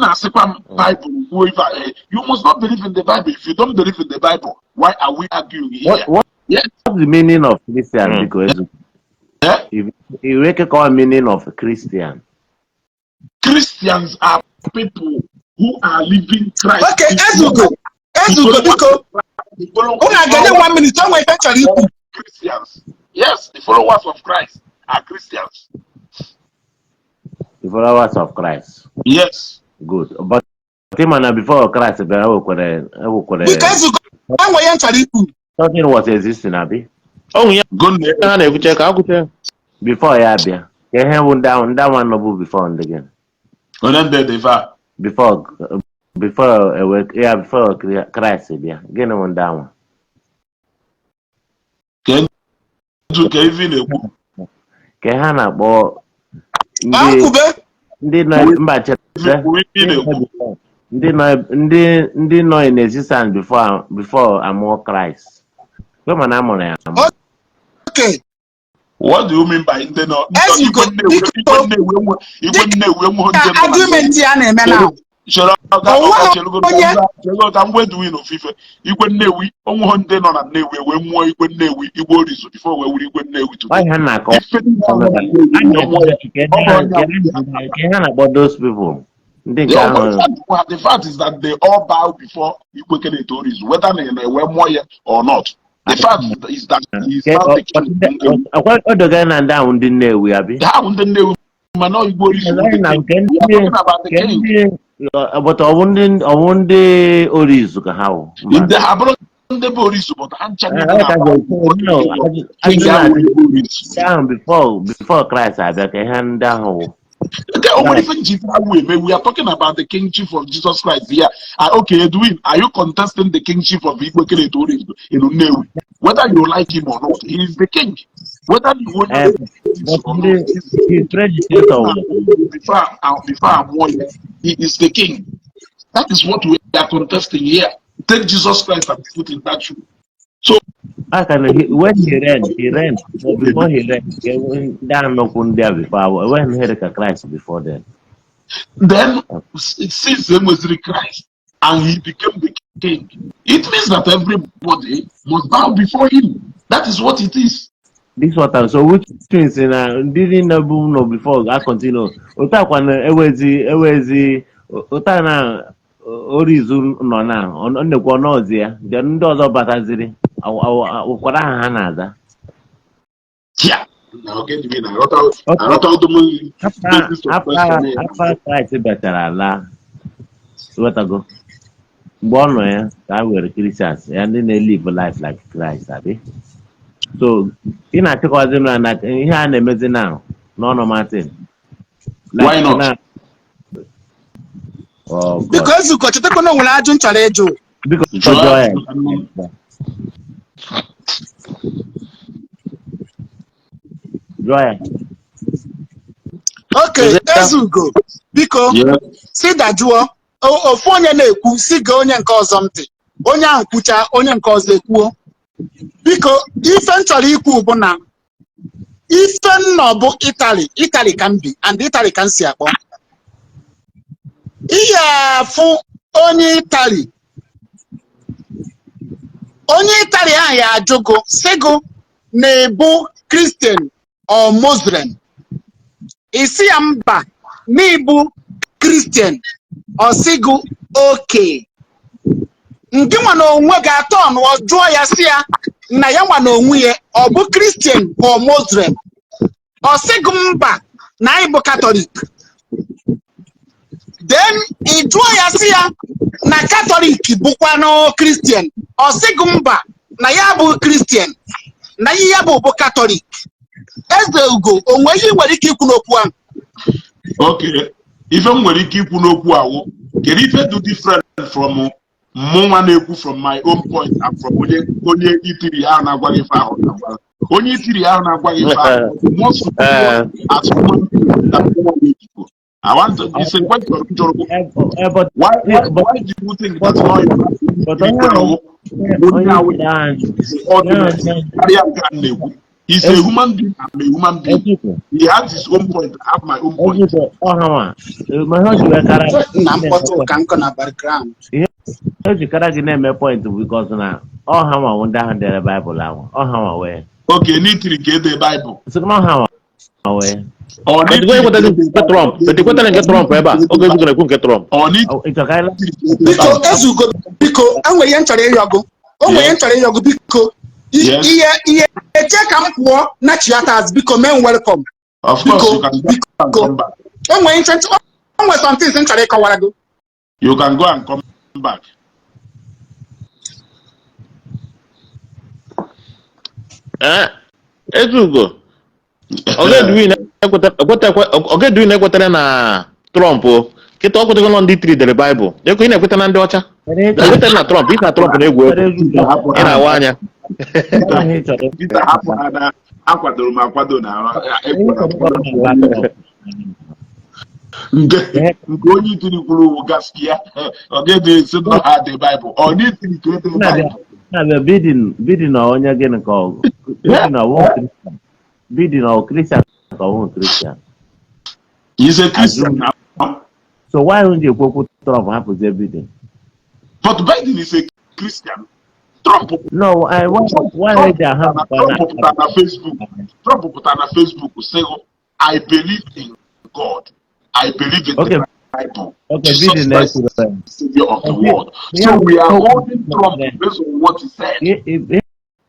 na-asịkwa m Bible kwuo ife a, you must not believe in the Bible. If you don't believe in the Bible, why are we arguing here? What Yes. What's the meaning of Christian? Biko, Ezugo. Eh? If you call meaning of Christian. Christians are people who are living Christ. Okay, Ezugo, Ezugo, biko, The followers unu aga-enye one minute, o nwere ife m chọrọ ikwu. Christians. Yes, the followers of Christ are Christians. The followers of Christ. Yes. Good. But ịma na before Christ bịara, ewekwere Biko, Ezugo, o nwere ihe m chọrọ ikwu. Something was existing, abi? Ọ nwụ Go ihe ha na-ekwuche ka akwuche. Before ya bịa. Ka ihe bụ ndị ahụ ndị ahụ nọbụ before ndị gị. Onye ndị dị fa? Before Before ewe ya, before Christ bịa, gịnị bụ ndị anwa? Ka ndụ ka ife ị na-ekwu. Ka ha na-akpọ ndị Akwụbe. Ndị nọ mba, chere. Kwuo ife ị na-ekwu. Ndị nọ in existence before amụọ Christ, kwe mana a mụrụ ya amụ. Okay. What do you mean by ndị nọ Ezugo, Igwe Nnewi? biko. Igwe Nnewi enwe, Igwe Nnewi enwe ndị Ka nọ na argument ya na-eme na chere ọga. Onweghị Ọga chelugo. onye- Ka m gwa Edwin ofufe Igwe Nnewi, onweghị ndị nọ na Nnewi wee mụọ Igwe Nnewi, Igwe Orizu, before wee wuru Igwe Nnewi today. Ọ ihe a na-akọwa. Ife niile ahụ nọ na Nnewi wee mụọ ya. Ke Ọ bụ onye ha na-akpọ those people ndị nke Yeah, ahụ? but the fact is that they all bow before Igwe Kenneth Orizu, whether na na-ewe mụọ ya or not. The fact is that he is now the king of Nnewi. O doga na ndị ahụ ndị Nnewi abi. Ha bụ ndị Nnewi, mana ọ Igwe Orizu bụ the Na king. nke We are ndị talking about the nke king. ndị, but ọ bụ ndị Orizu ka ha wụ? Mba. Ndị ha bụrụ ndị bụ Orizu, but ha ncha niile Eh, na-aba no, king ajụjụ ahụ na-ajụ Igwe Orizu. ndị ahụ before Christ abịa, ka ihe ndị ahụ wụ? Okay, o nwere ife nji ife ahụ eme. We are talking about the kingship of Jesus Christ here. Okay, Edwin, are you contesting the kingship of Igwe Kenneth Orizu in Nnewi? Whether you like him or not, he is the king. Whether you want Eh, it but or ndị not, he is the his king. predecessor wụ Before amụọ ya, he is the king. That is what we are contesting here. Take Jesus Christ and put in that shoe. So aka na when he reigned, but before he reigned, ndị ahụ nọkwu ndị a before ahụ enweghị ihe dị ka Christ before then. Then, since enweziri Christ and he became the king, it means that everybody must bow before him. That is what it is. This what I'm so, which means na ndị niile bụ nọ before ga continue otu akwa na ewezi otu a na Orizu nọ na ọ na-ekwu ọnọzi ya, then ndị ọzọ bataziri ụkwara aha ha na-aza. Yeah. Now get me now. I thought the basis of After question here. After Christ bịachara laa, ghọtago, mgbe ọ nọ ya ka a were Christians ya, ndị na-elive life like Christ abi. So ị na-achịkwazi na ihe a na-emezi now n'ọnụ Martin. Why not? Oh God. Biko, Ezuko, chetakwa na o nwere ajụ m chọrọ ịjụ. Biko. Jụọ. Jụọ ya. Jụọ ya. Oke. Ezugo, biko. Yeah. Si dajụọ. Ofu onye na-ekwu, si gee onye nke ọzọ ntị. Onye ahụ kwucha, onye nke ọzọ ekwuo. Biko, ife m chọrọ ikwu bụ na ife m nọ bụ Italy. Italy ka m bi and Italy ka m si akpọ. Ihe afụ onye Italy, onye Italy ahụ ya ajụgo sị gụ na-ebu Christian or Muslim. Isi ya mba, n'ịbụ Christian. Ọ sị gụ oke ngị nwa na onwe gị atọ ọ jụọ ya, sị ya na ya nwa na onwe ya ọ bụ Christian ka ọ Muslim. Ọ sị gị mba, na anyị bụ Catholic. Then ị jụọ ya, sị ya na Catholic bụkwanụ Christian. Ọ sị gị mba, na ya bụ Christian, na ihe ya bụ Catholic. Eze Ugo, onwe ihe ị nwere ike ikwu n'okwu ahụ? Okay. Ife m nwere ike ikwu n'okwu awụ, kedu ife dị different from mụnwa na-ekwu from my own point and from onye itiri ahụ na-agwa gị ife ahụ na-agwa onye itiri ahụ na-agwa gị ife ahụ more superior as human being than mụnwa na-ekwu? I want to, it's a question m jụrụ. But Why do you think that not but onye ahụ onye ahụ onye ahụ is ultimate karịa nke a na-ekwu? He's a human being, I'm a human being. Ezigbo. He has his own point, I have my own point. Ezigbo ọha nwa ma ihe o ji wee kara Na mkpọtụ ka nkọ na background. Ihe o ji kara gị na-eme point bụ because na ọha nwa bụ ndị ahụ dere Baịbụl ahụ, ọha nwa wee Okay, n'itiri ka ede Baịbụl. sị na ọha nwa wee Ọ But n'itiri ikwe ka ekwetaghị ede nke Trump. But ikwetara nke Trump ebe a oge Ezugo na-ekwu nke Trump. Ọ n'itiri ịchọ ka anyị ka ede Biko. Baịbụl. Ezugo, biko, enwere ihe m chọrọ ịyọgụ. O nwere ihe m chọrọ ịyọgụ, biko. Ihe eche ka m pụọ na chiatas, biko, mee m welcome. Of course, Biko, you can go and biko. come back. O nwere nche, o nwere some things m chọrọ ịkọwara gị. You can go and come back. Ee, Ezugo, Oga Edwin ekwetara na Trump o. Kịta ọ kwetego nọ ndị Italy dere Baịbụl. Ekwe ị na-ekweta na ndị ọcha. Ekweta na Trump, ị na Trump na-egwu egwu. Ị na-awa anya. Peter, hapụ ha na akwadoro m akwado na ekwere m. Nke onye Italy kwuru wu gaskia ọ ga-ede esi na ha dị Baịbụl, ọ dị Italy ka ede Baịbụl. Na-abịa Biden, Biden ọ onye gịnị ka ọ Biden ọ wụ Christian? Biden ọ Christian ka ọ wụ Christian? He's a Christian now. So why don't you ekwu okwu Trump, hapụzie Biden? But Biden is a Christian. Trump No, I why Trump they ahapụkwa Trump pụtara na Facebook, Trump pụtara na Facebook sị, "I believe in God. I believe in the Bible. Jesus Biden Christ na-ekwuru is the savior of the world." So we are holding Trump based on what he said. Ihe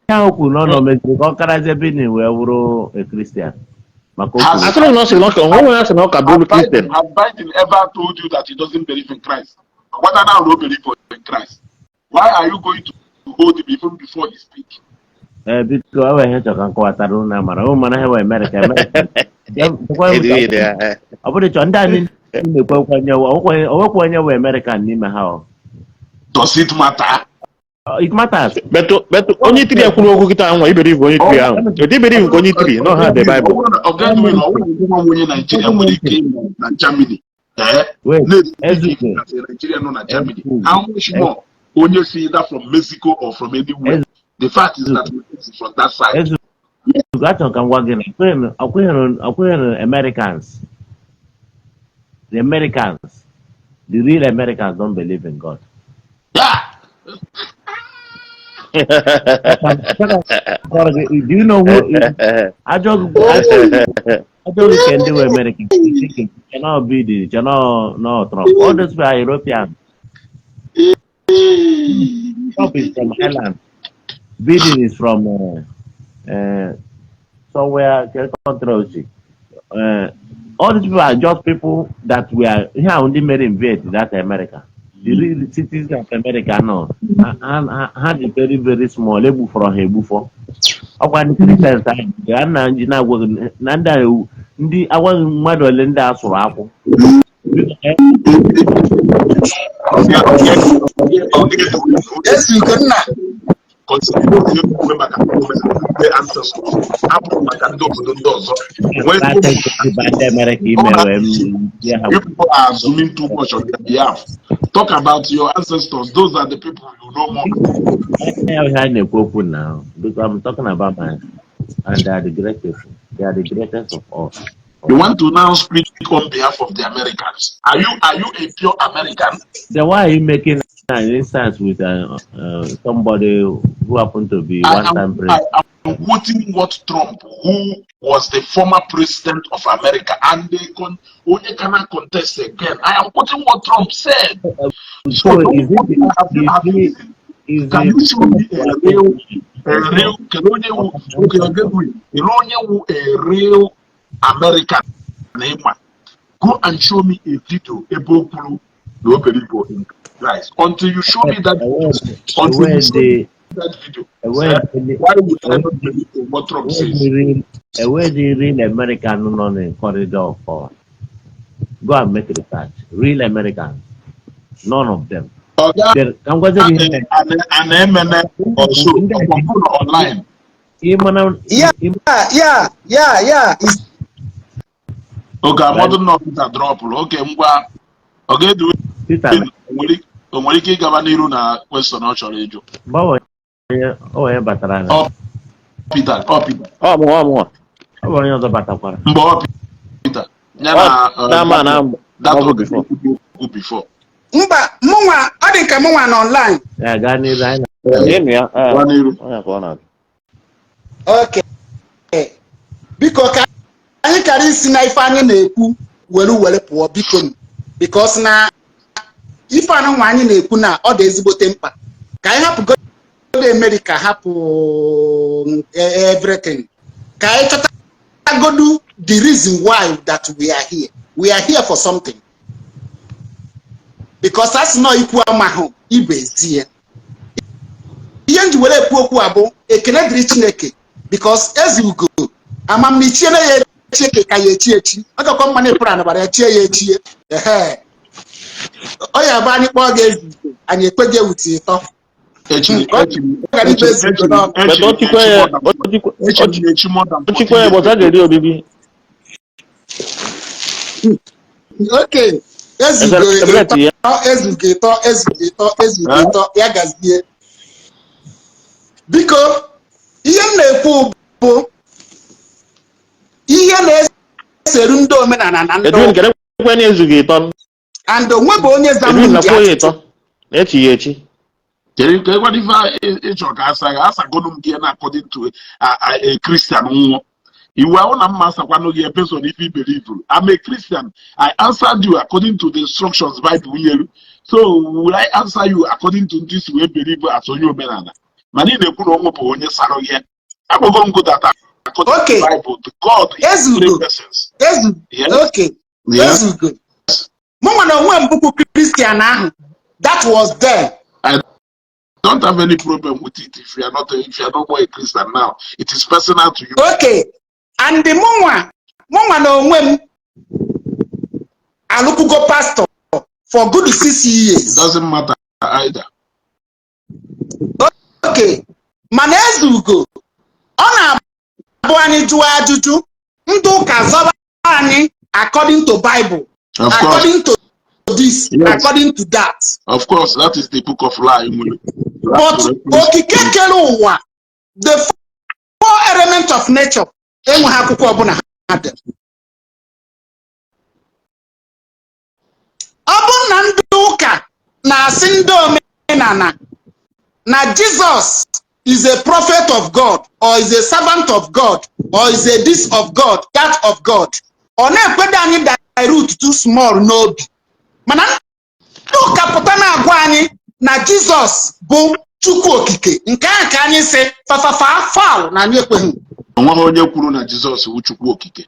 ahụ kwuru na ọ nọ meziri ka ọ karazie Biden wee wụrụ a Christian maka o Has- kwuru. Asịrị na ọ sịrị na ọ ka onwe onye asị na ọ ka bụrụ Has Christian. Biden, has Biden ever told you that he doesn't believe in Christ? Whether now no believe in Christ. Why are you going to hold him even before he speak? Ee, biko, e nwere ihe chọrọ ka m kọwatara unu amara ụmụ mara ha wee Amerịka Amerịka. Ọ bụrụ chọ ndị a niile na-ekwe nkwenye, onwekwa onye wee Amerịka n'ime ha ọ. Does it matter? It matters. But onye Italy ekwuru okwu kịta nwa iberibe onye Italy ahụ. Etu iberibe nke onye Italy nọ ha de Baịbụl. Ọgadwin, ọ bụrụ na nwa onye Naijiria nwere ike ịnọ na Germany, ee, Wait, na-speak Ezugo. as a Nigerian nọ na Germany, Ezugo. how much more onye si either from Mexico or from anywhere? The fact is that we is from that side. Ezugo, achọrọ ka m gwa gị na ọkweghị Americans, the Americans, the real Americans don't believe in God. Do you know who ajọ ajọ ke ndị wee American cannot be the cannot, no, Trump, all those people are European. Trump is from Ireland. Biden is from somewhere country. All these people are just people that were here only made invade that America. The real citizens of America, no, ha dị very very small, egbufọrọ ha egbufọ. Ọkwa ndị Christians ahụ a na nji na-agwa gị na ndị a ndị agwaghị mmadụ ole ndị a sụrụ akwụ. Esi Ugonna. Consider maka ndị ancestors abụrụ maka ndị obodo ndị ọzọ. Ndị America ime wee m- ha. You people are assuming too much on their behalf. Talk about your ancestors. Those are the people you know more. Ya ihe a na-ekwu okwu now, because I'm talking about my and they are the greatest. They are the greatest of all. You want to now speak on behalf of the Americans. Are you a pure American? Then why are you making an instance with somebody who happened to be I one-time am, president? I am quoting what Trump, who was the former president of America, and they only cannot contest again. I am quoting what Trump said. So, So don't is it have you, is have you he seen, is can it you show me a real can onye wu, okay, okay, onye wu a real American name? Go and show me a video ebe o kwuru na o believe in Christ. Until you show me that video, until you where show me the that video, where sir, the why would I not believe in what Trump where says? the real American nọ in corridor of power? Go and make research. Real Americans, none of them. Oga, Ka m gwazie gị ihe a na-emene also ọkwụrụ online. Ịmana Yeah. It's Oge amọdụ nọ Peter dropụrụ oge ngwa ọ ga-edu Peter o nwere ike ịgaba n'iru na question ọ chọrọ ịjụ. Gbanwee onye onye batara na Ọ Peter, ọ Peter. Ọ mụnwa, ọ mụnwa. Ọ bụ onye ọzọ batakwara. Mgbe ọ Peter ya na Na ama na that ọ bụ before. okwu before. Mba, mụnwa ọ dị ka mụnwa nọ online. Ya gaa n'iru, anyị na Ịnụ ya. Eh, Gaa n'iru. onye ka ọ na-ajụ. Okay. Biko, ka anyị kara isi na ife anyị na-ekwu were pụọ, biko nụ. Because na ife anụnwa anyị na-ekwu na ọ dị ezigbote mkpa ka anyị hapụgodo America, hapụ everything, ka anyị chọtagodu the reason why that we are here. We are here for something, because a sị nọ ikwu amahụ ibe ezi ya. Ihe m ji were ekwu okwu a bụ ekele dịrị Chineke, because eze ugo amamichiene ya echie ka ya echi echi, ọ gakwa mma na ịpụrụ anabara ya chie ya echie ehe. Ọ ya bụ anyị kpọọ gị Ezeugo, anyị ekwe gị ewute ịtọ. Echiri Ka ọ echiri ghara ibe echiri Ezeugo echiri n'ọnụ. But echiri ochikwa echi ya more than ochikwa echiri echi more than 40 ochikwa ya years gbọta ago. Ga-eri obibi. Okay, Ezeugo Celebrate ịtọ. Ya. Ezeugo ịtọ, Ezeugo ịtọ, Ezeugo Eh? ịtọ. Ya gazie. Biko, ihe m na-ekwu bụ ihe na-eseru ndị omenala na ndị Edwin ụka. Kedu ekwe na ezughị ịtọ? And onwe bụ onye zamụ Edwin ndị na kwuo ya ajụjụ. Ịtọ na-echi ya echi. Kedu ka ekwe ife ịchọ ka asa ya asagonu m gị na according to a Christian nwụọ iwu ahụ na mma asakwanụ gị based on if you believe. I'm a Christian. I answered you according to the instructions Bible nyelu. So will I answer you according to this way believe as onye omenala? Mana ị na-ekwu na onwe bụ onye sara gị. Agwago m gị that according Okay. to Bible, the God is three Ezeugo. persons. Ezu Yes. Okay. Yes. Ezeugo, mụ nwa na onwe m bụkwu Christian ahụ that was there. I don't have any problem with it if you are not more a Christian now. It is personal to you. Okay, and mụnwa na onwe m alụkwugo pastor for good 6 It years. doesn't matter either. Okay, mana Ezeugo, ọ na-abụ anyị jụọ ajụjụ, ndị ụka zọba anyị according to Bible, Of course. according to this, Yes. according to that. Of course, that is the book of lie. But okike kere ụwa, the four elements of nature, enweghị akwụkwọ ọbụla ha dere. Ọ bụrụ na ndị ụka na-asị ndị omenala na Jesus is a prophet of God or is a servant of God or is a this of God, that of God, ọ na-ekwedo anyị dilute too small n'obi. Mana ndị ụka pụta na-agwa anyị na Jizọs bụ Chukwu Okike, nke ahụ ka anyị sị fafafa foul na anyị ekweghị. Onweghị onye kwuru na Jizọs bụ Chukwu Okike.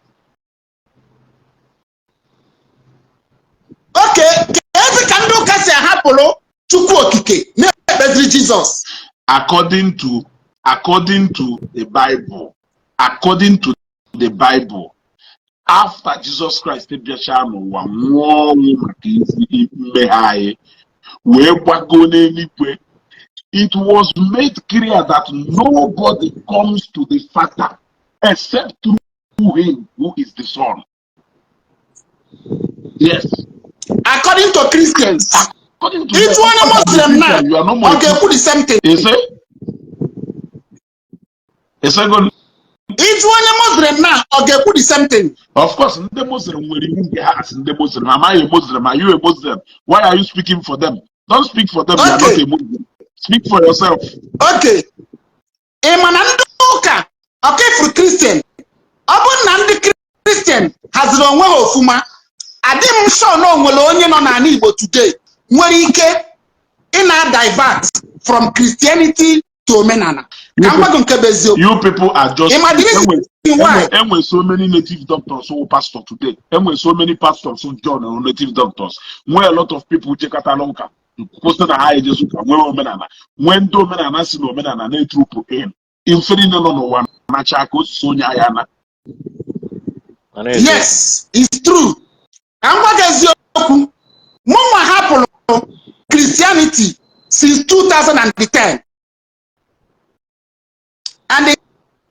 Oke ka ezi ka ndị ụka si ahapụrụ Chukwu Okike na-ekpeziri Jizọs? According to the Bible, after Jesus Christ bịachaa n'ụwa, nwụọ ọnwụ maka isi mmehie anyị, wee gbago n'eluigwe, it was made clear that nobody comes to the Father except through him who is the Son. Yes. According to Christians. According to Ịjụ onye Muslim na you are no more. ọ ga-ekwu the same thing. Is it? Is it good? Ịjụ onye Muslim na ọ ga-ekwu the same thing. Of course, ndị Muslim nwere iwu nke ha as ndị Muslim. Am I a Muslim? Are you a Muslim? Why are you speaking for them? Don't speak for them. You are not a Muslim. Speak for yourself. Okay, ị ma na ndị ụka ọka ifuru Christian, ọ bụrụ na ndị Christian haziri onwe ha ofuma, adị m sure na o nwere onye nọ n'ala Igbo today nwere ike ị na-divert from Christianity to omenala. Ka m gwa gị nke bụ eziokwu. You people are just. Ị ma the reason why? Enwe so many native doctors who pastor today. Enwe so many pastors who join on native doctors. Nwee a lot of people jekọtara ụka kwụsị na ha ejezi ụka, nwee omenala, nwee ndị omenala si na omenala na-etrupụ in mfe niile nọ n'ụwa nacha ka osisi onye ahịa na. Yes, it's true. Ka m gwa gị eziokwu, mụnwa hapụrụ Christianity since 2010, and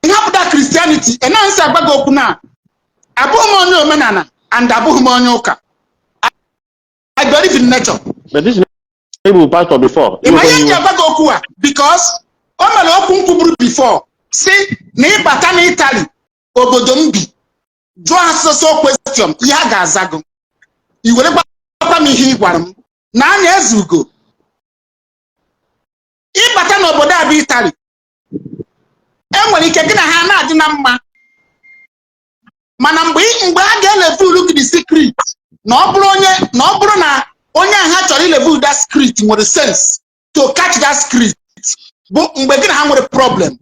hapụta Christianity ị na nsị agwa gị okwu na abụghị m onye omenala and abụghị m onye ụka. I believe in nature. But this is pastor before. Ị ma ihe m ji agwa gị okwu a? Because o mere okwu m kwuburu before si na ịbata na Italy, obodo m bi, jụọ ha sọsọ question, ihe a ga-aza gị, i were gwakwa m ihe ị gwara m na anya. Ezeugo, ịbata n'obodo a bụ Italy, enwere ike gị na ha na-adị na mma, mana mgbe a ga-elevulu gị the secret, na ọ bụrụ onye na ọ bụrụ na onye ahụ ha chọrọ ilevel that secret nwere sense to catch that secret, bụ mgbe gị na ha nwere problem,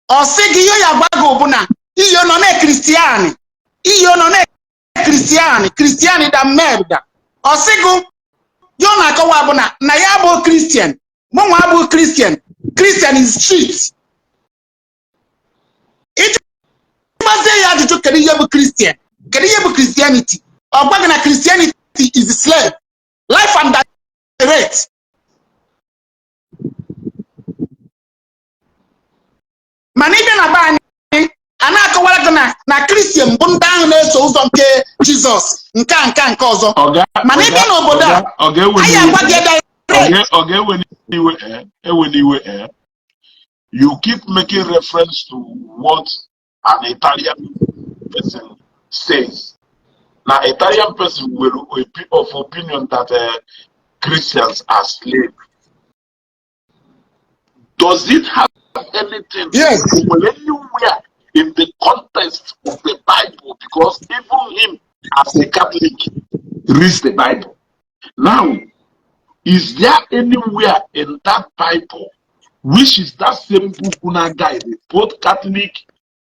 ọ sị gị ihe ya gwa gị bụ na iyo nọ na Christian, iyo nọ na Christian, Christian da merda. Ọ sị gị ya ọ na-akọwa bụ na ya bụ Christian, mụnwa abụ Christian, Christian is cheat. Iji gbazie ya ajụjụ, kedu ihe bụ Christian, kedu ihe bụ Christianity, ọ gwa gị na Christianity is slave. Live and direct. Mana ị bịa na be anyị, a na-akọwara gị na Christian bụ ndị ahụ na-eso ụzọ nke Jizọs, nke a, nke a, nke ọzọ. Mana ị bịa n'obodo a, anyị agwa gị direct. Ọ ga-ewe n'iwe, ewe n'iwe. You keep making reference to what an Italian person says. Now, Italian person will be of opinion that Christians are slaves. Does it have anything? Yes. Well, anywhere in the context of the Bible, because even him as a Catholic reads the Bible. Now, is there anywhere in that Bible, which is that same book una guide, both Catholic,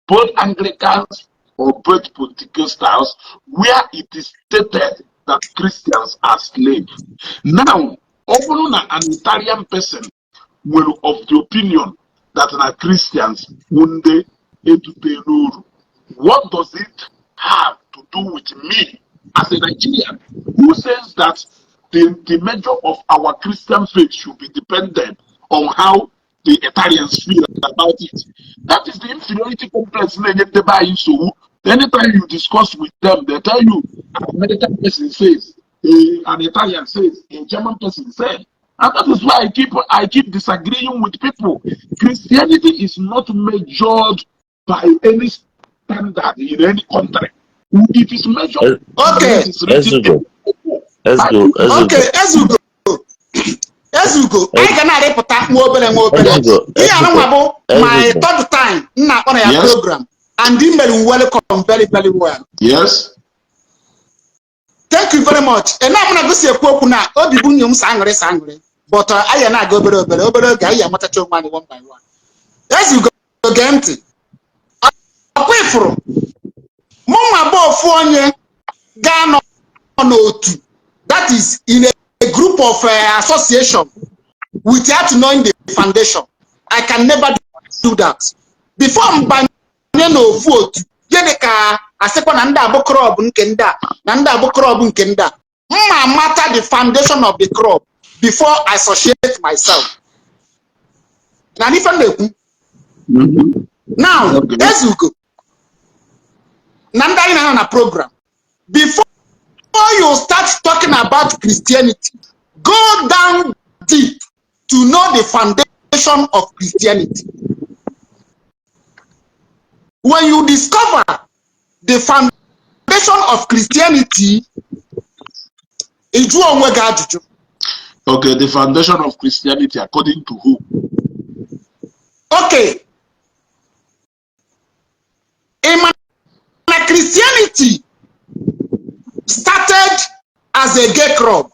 both Anglicans, or both Pentecostals, where it is stated that Christians are slaves? Now, ọ bụrụ na an Italian person nwere of the opinion that na Christians wụ ndị edute n'uru, what does it have to do with me as a Nigerian who says that the measure of our Christian faith should be dependent on how the Italians feel about it? That is the inferiority complex na-enye ndị be anyị nsogbu. Anytime you discuss with them, they tell you an American person says, an Italian says, a German person said. And that is why I keep disagreeing with people. Christianity is not measured by any standard in any country. It is measured Okay. it is written Ezugo. in the book. Ezugo, Ezugo. Okay, Ezugo. Ezugo, anyị ga na-arịpụta nwa obere nwa obere. Ezugo, Ihe anụnwa bụ my Ezugo. third time m na-akpọ na ya program, and i mere m welcome very, very well. Thank you very much. Ị na-amụ na gosi ekwu okwu na obi bụ nwunye m sa aṅụrị sa aṅụrị, but anyị na-aga obere obere obere oge, anyị amatacha onwe anyị one by one. Ezugo, gee ntị. Ọkwa ifuru mụ nwa bụ ofu onye ga-anọ n'otu, that is, in a group of association without knowing the foundation. I can never do that. Before m banye n'ofu otu, gịnị ka asịkwa na ndị abụ club nke ndị a, na ndị abụ club nke ndị a, mma mata the foundation of the club before I associate myself. Na n'ife m na-ekwu now, Ezugo na ndị anyị na-anọ na program, before you start talking about Christianity, go down deep to know the foundation of Christianity. When you discover the foundation of Christianity, ị jụọ onwe gị ajụjụ. Okay, the foundation of Christianity, according to who? Okay, ị ma na Christianity started as a gay club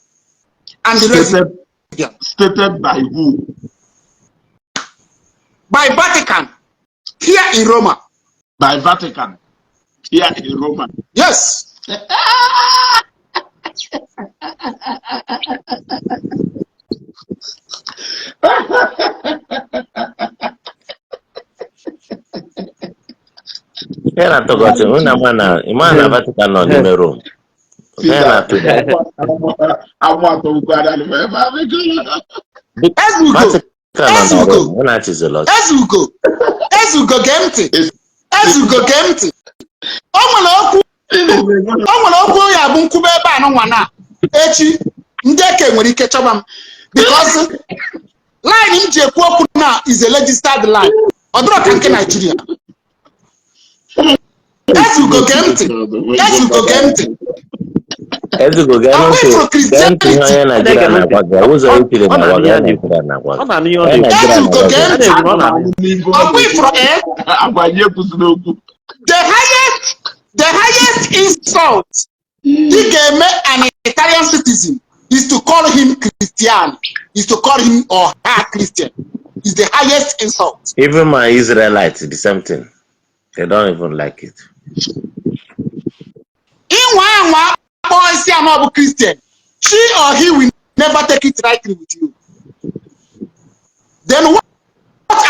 and the Stated, lesbian. Stated by who? By Vatican here in Roma. By Vatican here in Roma. Yes. Ihe na-atọ gị ọchị, unu ama na ịma na Vatican nọ n'ime Rome. Ihe na-atụ gị. Amụ atọgbukwara ebe ahụ. Ezugo. Vatican nọ na Ezugo. Rome, unu achịzịla ọchị. Ezugo, Ezugo, gee ntị. Ezugo, gee ntị. O nwere okwu ya bụ nkwube ebe a nụnwa na echi ndị eke nwere ike chọba m, because line m ji ekwu okwu na is a registered line. Ọ dịrọ ka nke Naijiria. Ezugo, gee ntị. Ezugo, gee ntị. Ezugo, gee Ọkwa ntị. ifuru Gee ntị ihe onye Christianity. Naijiria na-agwa gị. Ụzọ itiri Ọ na-agwa na-anụ gị, ihe onye ọ na-ekwu. Naijiria na-agwa Ọ gị. na-anụ ihe ọ Onye na-ekwu. Naijiria Ezugo, na-agwa gee gị. A ntị. na-ekwu na ọ na-anụ. Ọkwa ifuru Agwa anyị ekwusịla okwu. The highest insult ị ga-eme an Italian citizen is to call him Christian, is to call him or her Christian, is the highest insult. Even my Israelites, the same thing. They don't even like it. Ịnwa anwa kpọọ isi anọ bụ Christian, she or he will never take it rightly with you. Then what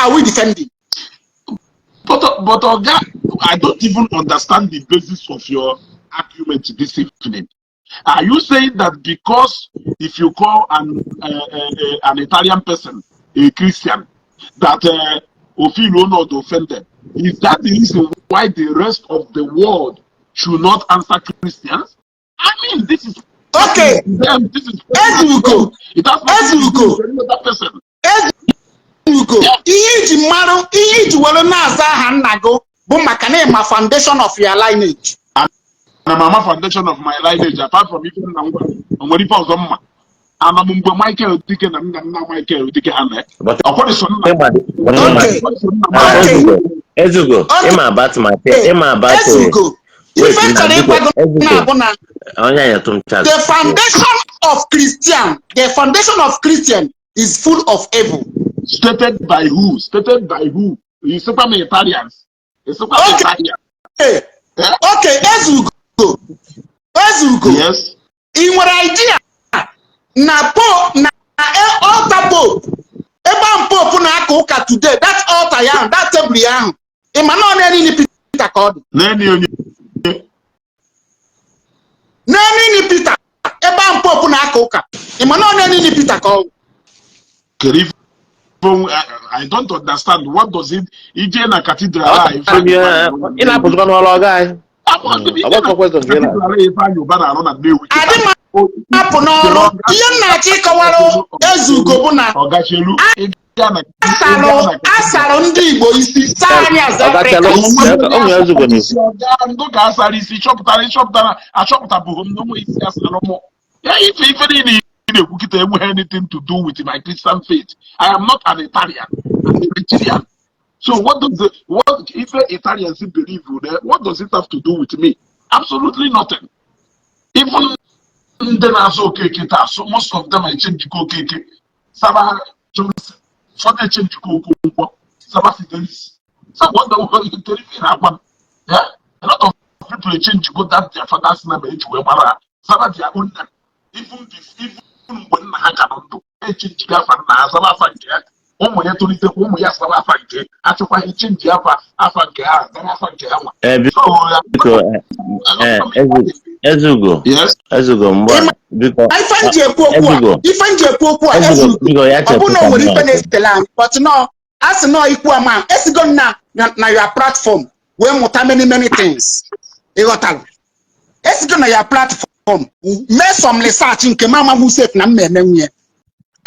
are we defending? But Oga, I don't even understand the basis of your argument this evening. Are you saying that because if you call an Italian person a Christian, that o feel not offended? Is that the reason why the rest of the world should not answer Christians? I mean, this is them. This is Ezugo. It has nothing to do Ezugo. with any other person. Ezugo, Yeah. ihe iji marụ, ihe iji were na-aza aha nna gị bụ maka na ịma foundation of your lineage. Na mama foundation of my lineage, apart from ife nna ngwa, o nwere ife ọzọ mma? Ana m mgbe Michael Dike na nna nna Michael Dike ha mee But ọkwọdịsọ nna ịma ọkwọdịsọ nna Ezugo, Ezugo, ịma about my ịma about Ezugo, wait, ife m chọrọ biko, ịgwa gị Ezugo. na-abụ na Onye anyị tụm chance. The foundation of Christian is full of evil. Stated by who? Stated by who? Isikwa m Italians, isikwa m Italians. Okay. Eh? Okay, Ezugo, Ezugo. Yes. Ị nwere idea na po na altar pope, ebe ahụ pope na-aka ụka today, that altar ya ahụ, that table ya ahụ, ị ma na ọ na-enini Peter ka ọ dị? Naanị onye? N'enini Peter, ebe ahụ pope na-aka ụka, ị ma na ọ na-enini Peter ka ọ dị? Kedu ife I don't understand. What does it ije na cathedral a Ifeanyi Ị na-apụzikwa n'ọrụ ọga anyị. Ọgbakọ question ka ị na- Cathedral a Ifeanyi Uba na-arụ na Nnewi kịta. Adị m apụ n'ọrụ. Ihe m na-achọ ịkọwara Ezugo bụ na Ọgachelu ịga na asarụ asarụ ndị Igbo isi saa anyị as Ọgachalụ. Africans. O nwere Ezugo n'isi. Ndụ ka asara isi chọpụtara ịchọpụtara achọpụtabụghị m na onwe isi asara mụ ya. Ife niile ị na-ekwu kịta enweghị anything to do with my Christian faith. I am not an Italian, I'm a Nigerian. So what does the what ife Italians believe in, what does it have to do with me? Absolutely nothing. Even ndị na-azụ Okeke taa, so most of them echenjikọ Okeke Saba Johnson, ụfọdụ echenjikọ Okonkwo Saba Fidelis. So what the kedu ife ị na-agwa m? Yeah? A lot of people echenjigo that their father's name eji wee mara ha saba their own name. Even mgbe nna ha ka nọ ndụ, echenjigo afa nna ha zaba afa nke ya. Ụmụ ya tolitekwa, ụmụ ya zaba afa nke achọkwa, echenji afa nke ha zaba afa nke ha nwa. Biko, So Ezugo, Yes. Ezugo, mgbe Ịma- biko, Ife m ji ekwu okwu a, Ezugo. ife m ji ekwu okwu a, Ezugo, Ezugo, biko, ya ọ bụ na o nwere ife chepụta. Na-esitela anyị, but nọ a sị nọ ikwu ama esigo m na your platform wee mụta many many things. Ịghọtara? Esigo na your platform mee some research nke m amaghị sef na m na-eme nwunye,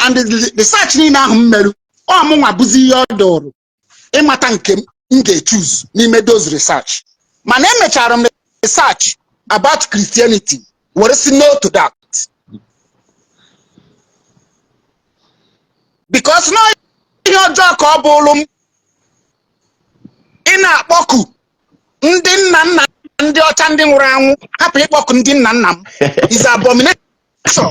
and the research niile ahụ m merụ, ọ mụnwa bụzi ihe ọ dụrụ ịmata nke m ga-echuse n'ime those research. Mana emechara m research about Christianity were si no to that, because na ihe ọjọọ ka ọ bụrụ m ị na-akpọku ndị nna nna ndị ọcha ndị nwụrụ anwụ, hapụ ịkpọku ndị nna nna m is abomination.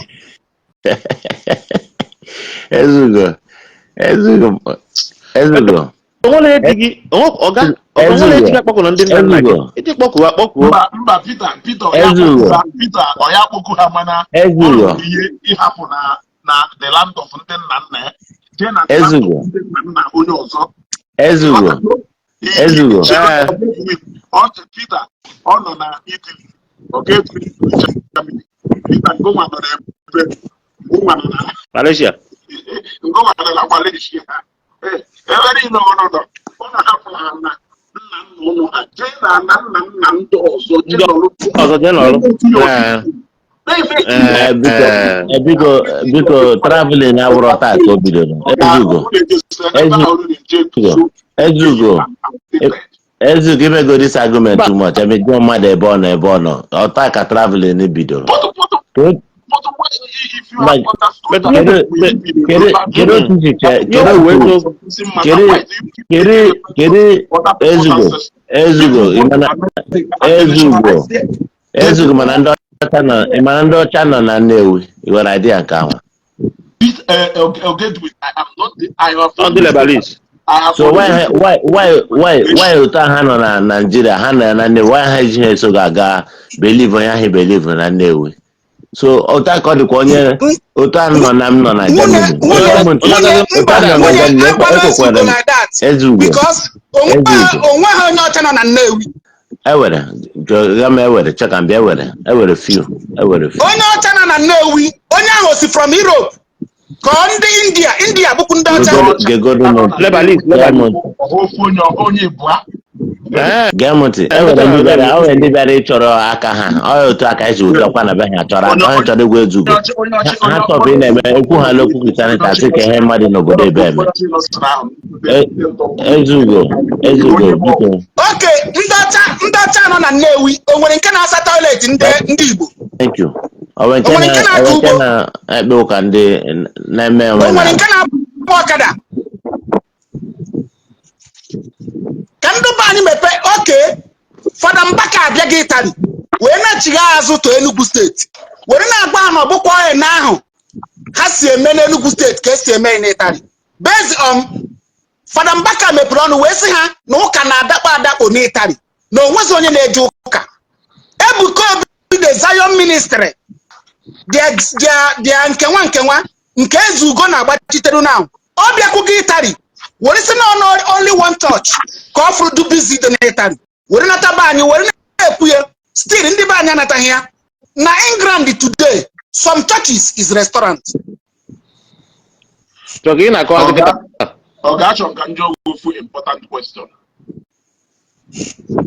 Ezugo, Ezugo, Ezugo. Onwere eji gị ọga onwere eji gị akpọkụ na ndị nna nna gị. Ezugo. Iji kpọkuo akpọkuo. Mba, mba, Peter, Peter ọ ya Ezugo. kpọku ha, Peter ọ ya kpọku ha, mana ọ Ezugo. rụrụ ihe ịhapụ na the land of ndị nna nna ya jee na the land Ezugo. of ndị nna nna onye ọzọ. Ezugo. Ezugo. Ọ Peter ọ nọ na Italy, ọ ga-etu Germany. Peter ngụnwa nọ n'ebe ngụnwa nọ na Malaysia. Ngụnwa nọ na Malaysia. Ee, ebe niile ụnụ nọ, ụnụ hapụrụ ha na nna nna ụnụ ha jee na na nna nna ndị ọzọ jee Ndị nọrọ. ọzọ jee nọrọ. Ee. Na-eme. Biko, biko, biko, traveling abụrọ taa ka o bidoro. Ezugo, Ezugo, Ezugo, Ezugo, imego this argument too much. Ebe jụọ mmadụ ebe ọ nọ, ebe ọ nọ, ọ taa ka traveling bidoro. Like, kedu otu isi chee, kedu otu, kedu Ezugo, Ezugo, ị mana Ezugo, Ezugo, mana ndị ọcha nọ, ị mana ndị ọcha nọ na Nnewi, ị nwere idea nke ahụ? Ọ ndị Lebanese. So why otu a ha nọ na Nigeria, ha nọ na Nnewi, why ha ejighị eso ga-aga believe onye ahụ believe na Nnewi? So otu a ka ọ dịkwa onye otu a nọ na m nọ na Nwunye Germany. nwunye nwunye Otu mba a nọ na nwunye Germany, agwala Ezugo ekwekwere m like that Ezugo because onwe Ezugo. onwe ha onye ọcha nọ na Nnewi. Ewere jụọ m, ewere cheka mbịa, ewere few, ewere few. Onye ọcha nọ na Nnewi, onye ahụ si from Europe ka ọ ndị India, India bụkwu ndị ọcha. Gegodo m ntị. Lebanese. Gee m Lebanese. ntị. Ofu onye, onye ịbụa. Ee. Gee m ntị, ewere ndị bịara ịchọrọ aka ha. Ọ otu aka esi wụtakwa na be ha chọrọ aka onye chọrọ igwe ezugo ha chọbụ ị na-eme okwu ha n'okwu Christianity, asị ka ihe mmadụ n'obodo ebe eme. Ezugo, Ezugo, biko. Oke ndị ọcha nọ na Nnewi, o nwere nke na-asa toilet ndị Igbo? Thank you. Onwe nke O nwere nke na na-akọ onwe nke ugbo? na-ekpe ụka, ndị na-eme O nwere omenala. nke na-agba ọkada? Ka ndị be anyị mepee. Oke Fada Mbaka abịaghị Itali wee na-achigha azụ to Enugu Steeti were na-agba ha na ọbụkwa ọhịa na ahụ ha si eme n'Enugu Steeti ka esi eme n'Itali. Based on Fada Mbaka mepere ọnụ wee sị ha na ụka na-adakpo adakpo n'Itali, na onwezi onye na-eje ụka. Ebuka Obi, the Zion Ministry, their nkenwa nkenwa nke Ezugo na-agbachitere now, ọ bịakwugo Itali were sị na ọnụ only one church ka ọ fụrụ du busy dị n'Itali, were nata be anyị were na-ekwu ya. Still ndị be anyị anataghị ya. Na England today, some churches is restaurant. Chọ ka ị na-akọwazi kịta. Ọ ga-achọ ka njọ ofu important question.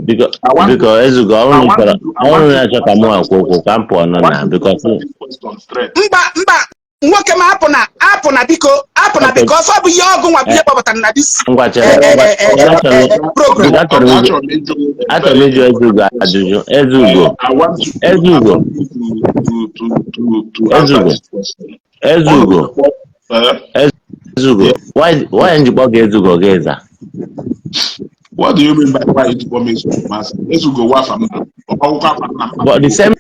Biko, biko, Ezugo, ọrụ chọrọ ọrụ na-achọ ka mụ akwu okwu ka m pụọ nọ na because Question straight. Mba, mba, nwoke m, apụ na, apụ na, biko, apụ na, Okay. biko. Ọsọ bụ ihe ọgụ nwa bụ ihe kpọbatara na this Ngwa, chere, ngwa, program. Achọrọ m achọrọ m ịjụ Ezugo ajụjụ. Ezugo, I want you, Ezugo. I want you to answer Ezugo. this question. Ezugo. Ezugo, why njikpọ gị Ezugo gị ịza? What do you mean by why you call me Ezugo? Master? Ezugo wa fam na. Ọkwa afa nna m. But the same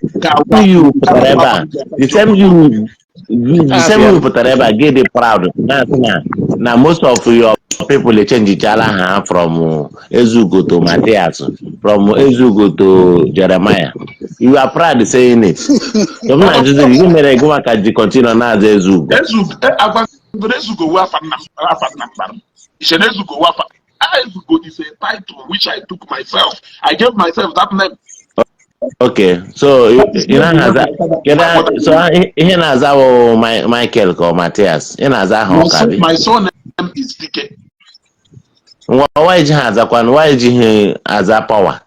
you pụtara ebe a, the same you pụtara ebe a, gị dị proud na-asị na most of your people echenjichala ha from Ezugo to Matthias, from Ezugo to Jeremiah. You are proud saying it. So m na-ajụzi gị, gị mere gị maka ji continue na-aza Ezugo? Ezugo, agwagoro Ezugo wa afa nna m, afa nna m gbara m. Ishe na Ezugo wa afa. Ezugo is a title which I took myself. I gave myself that name. Okay, so ị na-aza kedu? So ihe na-aza bụ Michael ka ọ Matthias ị na-aza aha? My, Ọka bi. my surname is Dike. Nwa, why ji ha azakwanụ? Why ji ha aza power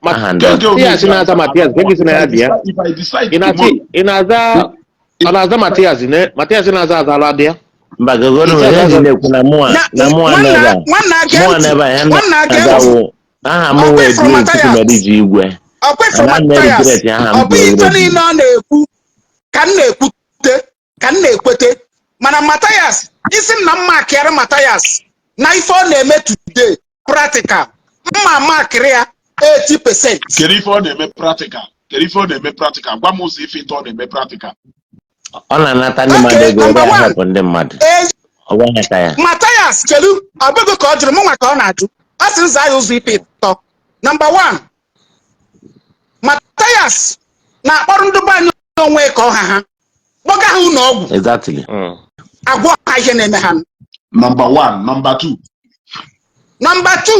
aha ndị ọzọ? Matias na-aza Matias, ka gị sị na ya bịa. If I decide Ị na-achị tomorrow, ị na-aza, ọ na-aza Matias, ne Matias na-aza azalụ adị ya. Mba, gogoro m ihe ji na-ekwu na mụa na mụa Nwanna, n'ebe a nwanna, gee mụa ntị. n'ebe a, ihe Nwanna, gee na-aza ntị. wụ aha m Ọ wee bụ Edwin Matthias. Chukwumeri ji igwe. Ọ kwefuru Ana m Matthias. regret aha m Ọ bụghị ife bụ. niile ọ na-ekwu ka m na-ekwute, ka m na-ekwete, mana Matthias, isi m na mma akịarị Matthias na ife ọ na-eme today practical, mma makịrị ya 80%. Kedu ife ọ na-eme practical? Kedu ife ọ na-eme practical? Gwa m ụzọ ife ịtọ ọ na-eme practical. Ọ na-anata ndị mmadụ Okay, ego number were one. ahapụ ndị mmadụ. Ee. Ọ gwaghị ka ya. Matthias, chelu, ọ bụghị ka ọ jụrụ mụ nwa ka ọ na-ajụ. Ọ sị nza ya ụzọ ife ịtọ. Number one, Matthias na-akpọrọ ndị be anyị onwe ka ọha ha kpọga ha ụlọ ọgwụ, agwọ ha ihe na-eme ha. Number one. Number two. Number two,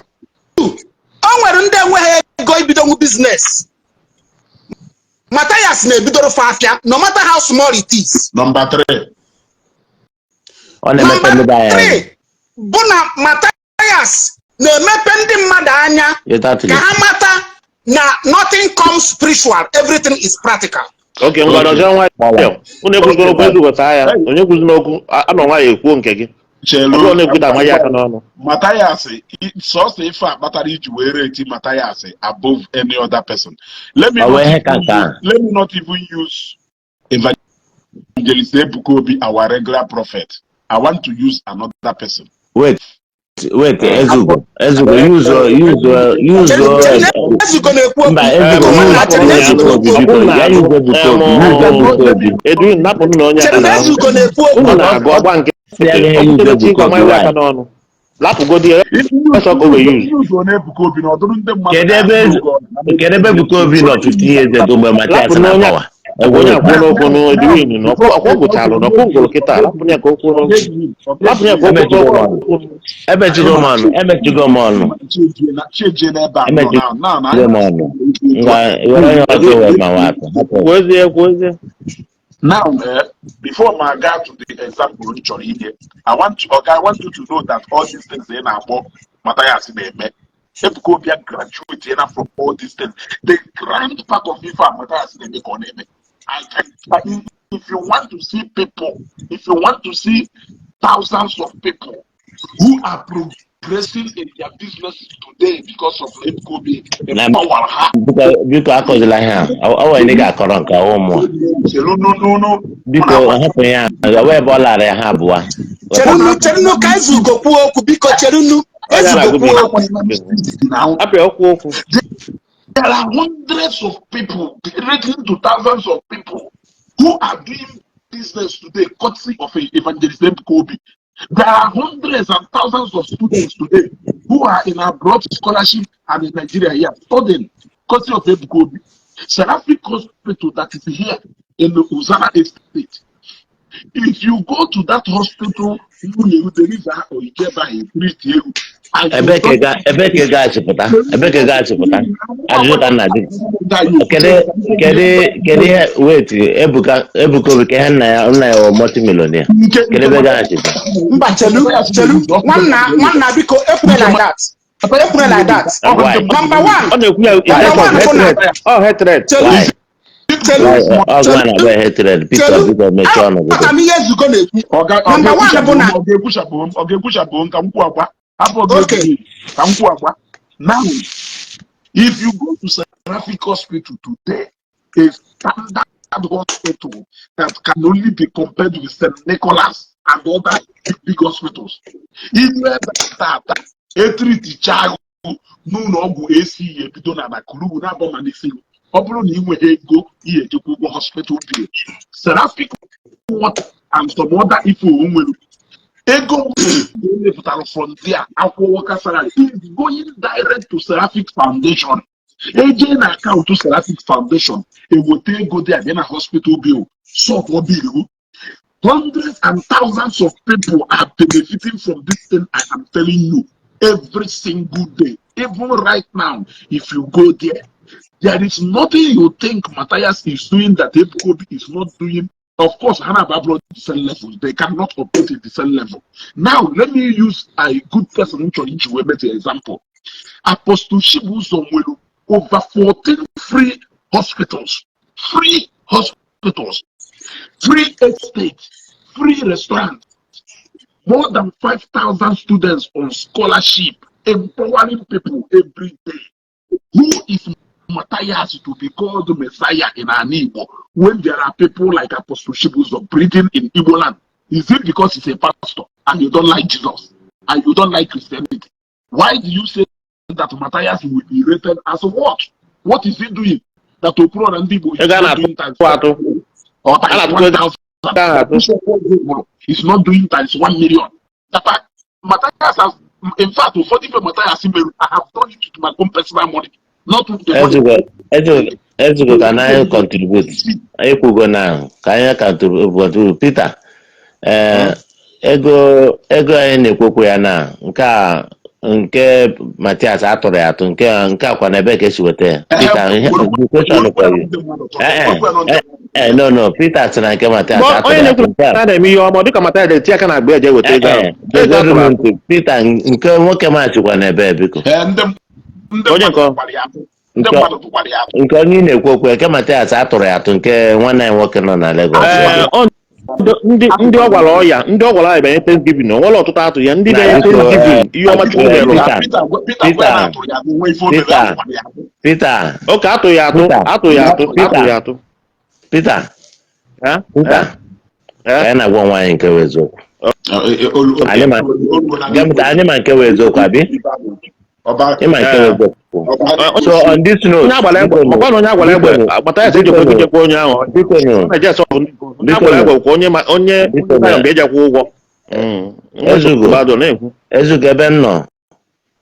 o nwere ndị enweghị ego ibidonwu business. Matthias na-ebidoro fa afịa, no matter how small it is. Number three. Ọ na-emepe ndị be Number anyị anya. three bụ na Matthias na-emepe ndị mmadụ anya ka ha mata na nothing comes spiritual, everything is practical. Oke, ngwa, nọjọ nwayọ. Unu ekwuzigoro okwu, Ezugo taa ya. Onye kwuzi n'okwu anọ nwayọ ekwuo nke gị. Chelu. Ọ bụrụ na ekwuda amaghị aka n'ọnụ. Matthias, sọsọ ife a kpatara iji wee rate Matthias above any other person. Let me Ọ not wee ihe even ka nke ahụ. Let me not even use Evangelist Ebuka Obi, our regular prophet. I want to use another person. Wait, wait, Ezugo, Ezugo, use use use Chere na Ezugo na-ekwu okwu. Mba, Ezugo, Biko, nwanna, use chere na Ezugo Ebuka Obi, na-ekwu okwu. biko ya use Ebuka Obi, use Ebuka Obi. Edwin, napụnụ na onye Chere aka na n'ahụ. Ezugo na-ekwu okwu. Unu na-agụ ọgba nke Si ya agaghị use ọkpụkpọ Ebuka ịgwa Obi, aka why? n'ọnụ lapụgodi ya ọsọ ka o wee use. Use on Ebuka Obi na ọdụrụ ndị mmadụ Kedu ebe na-agụ oge ọ kedu ebe Ebuka Obi nọ 15 years ago mgbe Matthias Lapụ na n'onye power? Onye akwuo n'okwu n'Edwin na ọkwọ gwụchalụ na ọkwọ gwụrụ kịta, lapụ ya ka o kwuo n'okwu, lapụ ya ka o kwuo n'okwu. Emechigo m ọnụ, emechigo m ọnụ, emechigo m ọnụ. Ngwa, were onye ọzọ wee ma nwa atụ hapụ. Kwuozie, kwuozie. Now, before I go to the example m chọrọ inye, I want to, okay, I want you to know that all these things ị na-akpọ Matthias na-eme, Ebuka Obi graduate na from all these things. The grand part of ife a Matthias na-eme ka ọ na-eme. I can, if you want to see people, if you want to see thousands of people who are progressing in their businesses today because of Ebuka Obi Na empower ha. Biko, biko, akọzila ihe a. Ọ nwere ndị ga-akọrọ nke ụmụ a. Chere, no, no, no. Biko, hapụ ya, ọ ebe ọ lara ya ha abụọ. Cherunu, cherunu ka Ezugo kwuo okwu, biko, cherunu. Ọ ya Ezugo na-agụ. kwuo okwu. Now, Hapụ ya okwu okwu. There are hundreds of people, relating to thousands of people who are doing business today, courtesy of Evangelist Ebuka Obi. There are hundreds and thousands of students today who are in abroad scholarship and in Nigeria here studying, courtesy of Ebuka Obi. Seraphic Hospital that is here in the Uzana Estate. If you go to that hospital, you deliver or you get by a priest and you Ebe ka ebe ka ego a si pụta? Ebe ka ego a si pụta? Ajụjụ ka m na-ajụ. Kedu ihe, wait, Ebuka, Ebuka Obi, ka ihe nna ya wụ multimillionaire. Kedu ebe ego a si pụta? Mba, chelu, chelu, nwanna, nwanna, biko, ekwure like that, ekwure like that. Why? Number one, Ọ na-ekwu ya in number one bụ na hatred, ọ hatred. Chelu. Why? Chelu. Why? Ọ gwa na agba hatred. Peter. Chelu. Biko, mechie ọnụ gị. Aghọtara m ihe Ezugo na-ekwu. Number one bụ na ọ ga-ekwuchapụ m, ọ ga-ekwuchapụ m ka m kwuo akwa hapụ ọ Okay. ga-ekwuchapụ ka m kwuo akwa. Now, if you go to Seraphic Hospital today, a standard hospital that can only be compared with St. Nicholas and other big, big hospitals, iru ebe tata etriticha ahụ n'ụlọ ọgwụ esi ebido na kurugu na-abọ ma n'isi, ọ bụrụ na ị nweghị ego ihe ejekwa ụgwọ hospital bill, Seraphic water and some other ife o nwere ego emepụtara from there akwụ worker salary is going direct to Seraphic Foundation. Eje na akaụntụ Seraphic Foundation eweta ego dị abịa na hospital bill, sort bill. Hundreds and thousands of people are benefiting from this thing I am telling you every single day. Even right now, if you go there, there is nothing you think Matthias is doing that Ebuka Obi is not doing. Of course, Hannah Bablo, the same level. They cannot operate at the same level. Now, let me use a good person to make an example. Apostle Chibuzo nwere over 14 free hospitals, free hospitals, free estates, free restaurants, more than 5,000 students on scholarship, empowering people every day. Who is Matthias to be called Messiah in an Igbo when there are people like Apostle Chibuzo breathing in Igbo land? Is it because he's a pastor and you don't like Jesus and you don't like Christianity? Why do you say that Matthias will be rated as what? What is he doing? That Okuro and Igbo is Ego a not doing times na-atụ atụ. or A times na-atụ ego 1,000. a na-atụ. He's not doing times 1 million. That Matthias has, in fact, ụfọdụ ife Matthias mere, I have done it with my own personal money, not with the money. Ezugo, Ezugo, Ezugo, can I contribute? Ekwugo na ka anyị contribute. Peter, ee, ego anyị na-ekwekwu ya na nke a, nke Matias atụrụ ya atụ, nke a kwa na ebe ka esi weta ya, Peter? Ihe the question for you, no, Peter sị na nke Matias Ma atụrụ onye ya na-ekwu atụ nke a na a na-eme ihe ọma, ọ dịka Matthias eti aka na agba eje weta ego ahụ. Ee, Ego gegodu atụrụ m atụ. ntị, Peter. Nke nwoke machikwa na ebe, biko. Ee, ndị Onye nke mmadụ ọ? tụkwara ya atụ. Ndị Nke mmadụ tụkwara ya atụ. nke onye ị na-ekwu okwu, nke Matias atụrụ ya atụ, nke nwanne anyị nwoke nọ na Lagos. Ee, ọ ndị ọ gwara ọya, ndị ọ gwara ọya banye Thanksgiving, o nwere ọtụtụ atụ ya ndị Na bịa biko, Thanksgiving, ihe ọma Chukwu eh, merụ. Peter, Peter Peter gwa ya na Peter, atụrụ ya atụ, nwee ife o mere, Peter, atụkwara ya atụ. Peter, Oke atụ ya atụ, Peter, atụ ya atụ, atụ Peter, ya atụ. Peter, Eh? Peter, Eh? ka anyị na-agwa nwaanyị nke bụ eziokwu. Anyị ma Olu gee ntị, anyị ma nke bụ eziokwu, abi? ọba Ịma nke bụ Eh. eziokwu. Ọba So on this note, Onye agbara egbe, biko nụ, ọkwa na onye agbara biko egbe, nụ, agbata ya biko ejekwa ego nụ, jekwa onye ahụ. biko nụ, Ọ na-eje asọ onye biko agbara nụ, egbe kwa onye onye biko onye nụ, mgbe ejekwa ụgwọ. Ezugo, Mmadụ na-ekwu. Ezugo, ebe m nọ,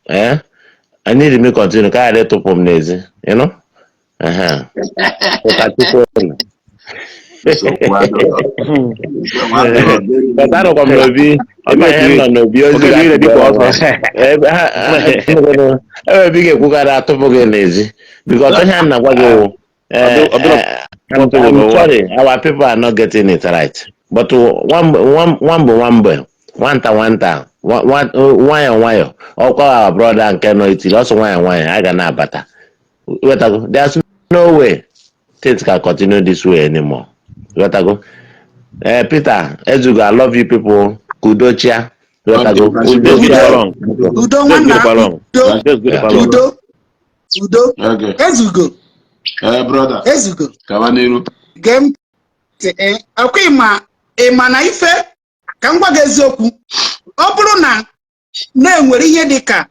eh, I need me continue ka ghara ịtụpụ m n'ezi, you know? Ehe. Ụkọchukwu ụlọ. Nsogbu adịrọ. Nsogbu adịrọ. But anọkwa m n'obi ebe ihe m nọ n'obi ozi Oke niile dịka ọsọ. Ebe ha ebe ebe ị ga-ekwukarị atụpụ gị n'ezi because ihe a na-agwa gị wụ I'm sorry, our people are not getting it right, but nwambụ nwamgbe nwanta nwanta nwayọ nwayọ ọkwa our brother nke nọ itili ọsọ nwayọ nwayọ a ga na-abata. Wetago, there's no way things can continue this way anymore. Wetago, Peter Ezugo, I love you people. Kudochia. Wetago, udochia. Udo nwanna, udo, udo, udo. Ezugo. Eh, brother. Ezugo. Gaba n'iru. Gee ntị, ọkwa ịma na ife ka m gwa gị eziokwu, ọ bụrụ na na-enwere ihe dị ka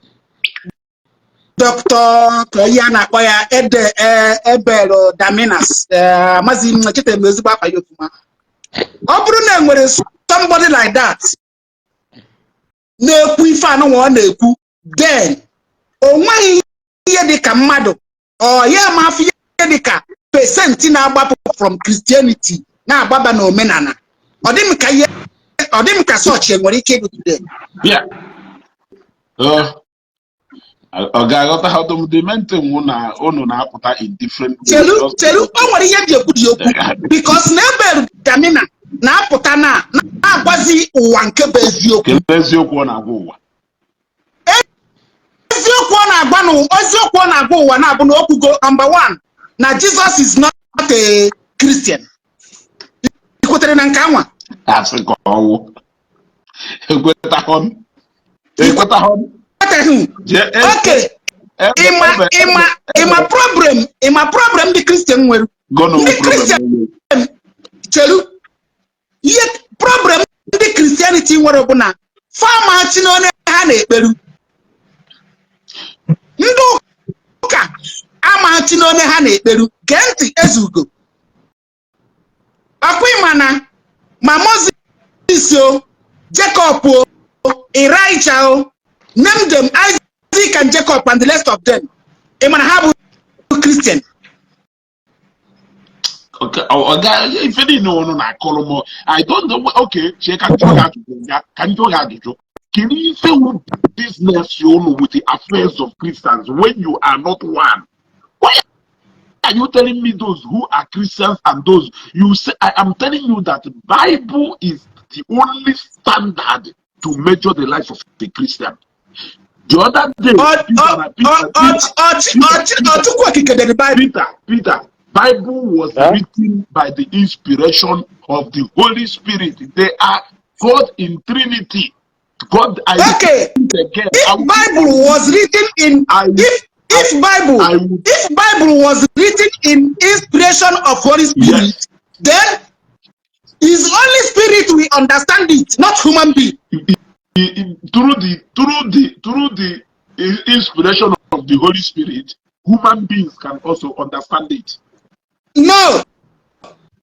dọkịta ka ihe a na-akpọ ya ede Ebel Daminas, amaghị m, echetara m ezigbo afa ya ofuma. Ọ bụrụ na enwere somebody like that na-ekwu ife anụnwa ọ na-ekwu, then o nweghị ihe dị ka mmadụ ọ ya ma afọ ihe dị ka percent na-agbapụ from Christianity na-agbaba n'omenala. Ọ dị m ka ihe ọ dị m ka such nwere ike ịdụ today. Yeah. Ọ ga-aghọta ha the main thing wụ na unu na-apụta in different ways. Chelu, chelu, o nwere ihe ji ekwu dị okwu because na Ebel Damina na-apụta na na-agwazi ụwa nke bụ eziokwu. Kedu eziokwu ọ na-agwa ụwa? Eziokwu ọ na-agwa na eziokwu ọ na-agwa ụwa na-abụ na okwugo number one na Jesus is not a Christian. Ị kwetere na nke anwa? Asị ka ọwụ. Ekwetaghọ m. Ekwetaghọ m. Kweteghị? Jee Okay, ịma problem, ịma problem ndị Christian nwere. Gọnụ. Ndị problem. Christian, chelu, ihe problem ndị Christianity nwere bụ na famachi na onye ha na-ekperu. Ndị ụka amachi na onye ha na-ekperu. Gee ntị, Ezugo, ọkwa ịma na ma Moses o, Jacob o, Elijah o, name them, Isaac and Jacob and the rest of them, ị ma na ha bụ Christian? Okay, ọ ga ife niile unu na-akọrọ m, I don't know. Okay, chee ka njọ gị ajụjụ ya, ka njọ gị ajụjụ. Kedu ife wu business unu with the affairs of Christians when you are not one? Why are you telling me those who are Christians and those you say? I am telling you that Bible is the only standard to measure the life of a Christian. The other day, Peter, Peter, Chukwu Okike dere Bible. Peter, Peter, Bible was Huh? written by the inspiration of the Holy Spirit. They are God in Trinity. God, I repeat again. If Bible was written in if Bible if Bible was written in inspiration of Holy Spirit, then is only spirit we understand it, not human being. Through the inspiration of the Holy Spirit, human beings can also understand it. No,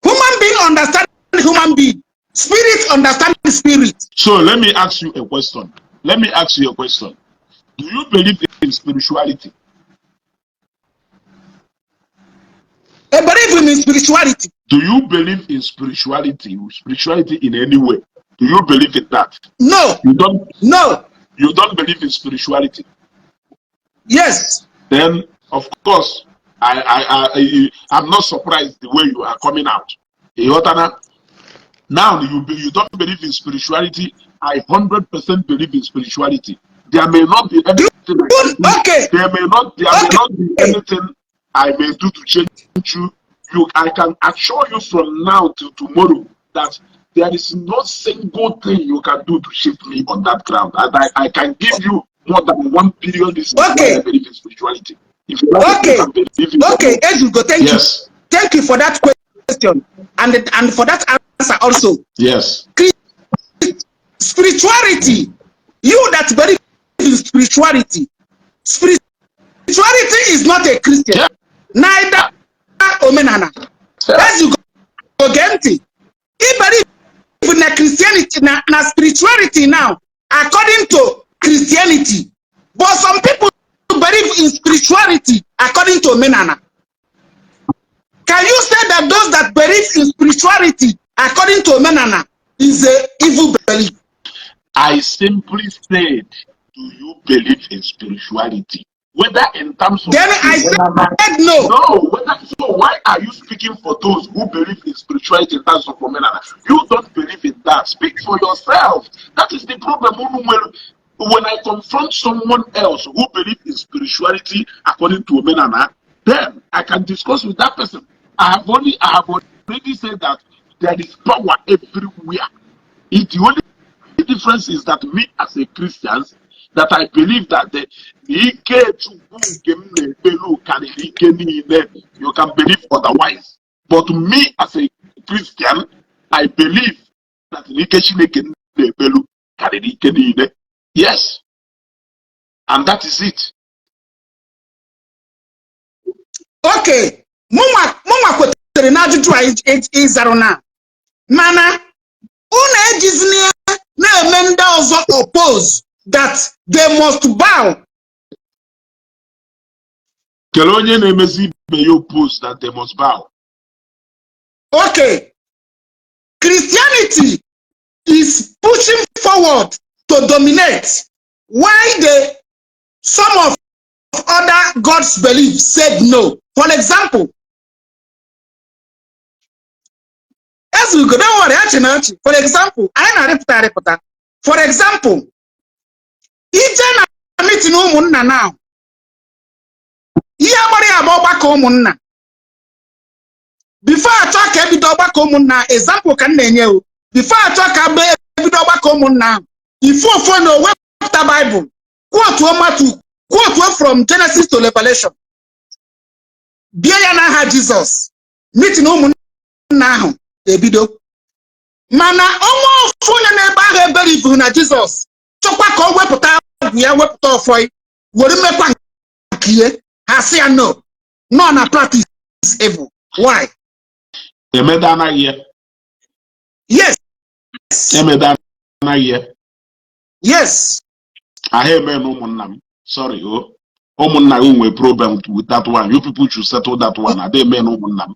human being understand human being, spirit understand spirit. So let me ask you a question. Let me ask you a question. Do you believe in spirituality? I believe in spirituality. Do you believe in spirituality? Spirituality in any way? Do you believe in that? No. You don't. No. You don't believe in spirituality. Yes. Then, of course, I'm not surprised the way you are coming out. Ịghọtana? Now you don't believe in spirituality. I 100% believe in spirituality. There may not be anything I can do. There may not be anything I may do to change you. I can assure you from now till tomorrow that there is no single thing you can do to shift me on that ground. And I can give you more than 1 billion reasons why I believe in spirituality. If you like, you can believe in Okay, Ezugo, thank you. Thank you for that question and for that answer also. Spirituality, you that believe in spirituality, spirituality is not a Christian, neither omenala. Ezugo, gee ntị, I believe na Christianity na spirituality now according to Christianity, but some people believe in spirituality according to omenala. Can you say that those that believe in spirituality according to omenala is a evil belief? I simply said, do you believe in spirituality? Whether in terms of Then I said no. No, whether, so why are you speaking for those who believe in spirituality in terms of omenala? You don't believe in that. Speak for yourself. That is the problem. When I confront someone else who believes in spirituality according to omenala, then I can discuss with that person. I have already said that there is power everywhere. The only difference is that me as a Christian, that I believe that the ike Chukwu nke m na-ekpelu karịrị ike niile. You can believe otherwise. But me as a Christian, I believe that the ike Chineke m na-ekpelu karịrị ike niile. Yes. And that is it. Okay, mụnwa kwetere na ajụjụ a ịzarụ na, mana unu ejizina ya na-eme ndị ọzọ oppose that they must bow. Kelee onye na-emezi ibe ya oppose that they must bow. Okay, Christianity is pushing forward to dominate, why the some of other God's beliefs said no. For example, Ezugo, don't worry, achị na achị. For example, anyị na-arịpụta arịpụta. For example, ije na meeting ụmụnna now, ihe agbara ya bụ ọgbakọ ụmụnna. Before achọ ka ebido ọgbakọ ụmụnna, example ka m na-enye o. Before achọ ka ebido ọgbakọ ụmụnna ahụ, ifu ofu na owepụta Bible, quote Matthew, quote from Genesis to Revelation, bie ya n'aha Jizọs, meeting ụmụnna ahụ ebido. Mana ọnwa ofu onye n'ebe ahụ eberivu na Jizọs chọkwa ka o wepụta agwụ ya, wepụta ọfọ were mekwa nke ihe, ha sị ya no, no na practice evil. Why? Emeda anaghị ya. Yes. Emeda anaghị ya. Yes. Ahụ eme na ụmụnna m. Sorry o. Ụmụnna gị nwere problem with that one. You people should settle that one. Ada eme na ụmụnna m.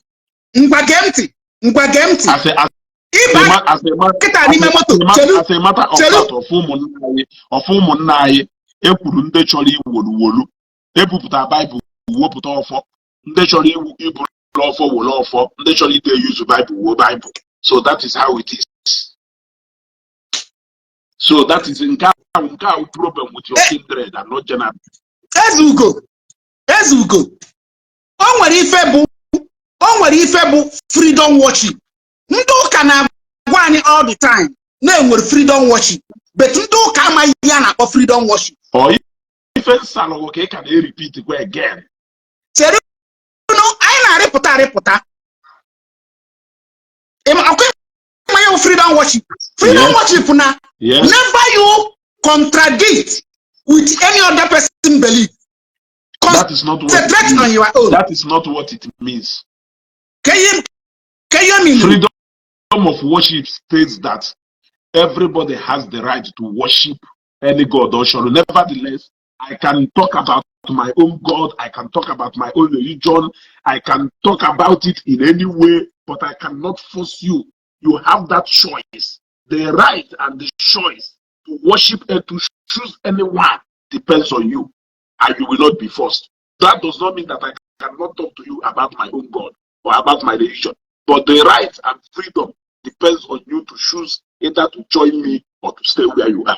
Ngwa gee ntị. Ngwa gee ntị. As a, as Ịba a, as a, kịta n'ime moto. Chelu. As a matter of Chelu. fact, of ụmụnna anyị ekwuru, ndị chọrọ iwolu wolu ebupụta Baịbụl, wepụta ọfọ. Ndị chọrọ iwu iburu ọfọ, were ọfọ. Ndị chọrọ ide yuzu Baịbụl, wuo Baịbụl. So that is how it is. So that is nke ahụ problem with your kindred and not general. Ezugo. Ezugo. O nwere ife bụ freedom worship. Ndị ụka na-agwa anyị all the time na-enwere freedom worship. But ndị ụka amaghị ihe a na-akpọ freedom worship. Ọ ife nsalụgụ ka ị ka na-repeat kwa again? Chere, anyị na-arịpụta arịpụta. Ọkwa ịma ya bụ freedom worship? Freedom Yes. worship na never you contradict with any other person belief. That is not what it Concentrate on means. your own. That is not what it means. Can you mean? Freedom of worship states that everybody has the right to worship any god or shall. Nevertheless, I can talk about my own God, I can talk about my own religion, I can talk about it in any way, but I cannot force you. You have that choice. The right and the choice to worship and to choose anyone depends on you, and you will not be forced. That does not mean that I cannot talk to you about my own God or about my religion. But the right and freedom depends on you to choose either to join me or to stay where you are.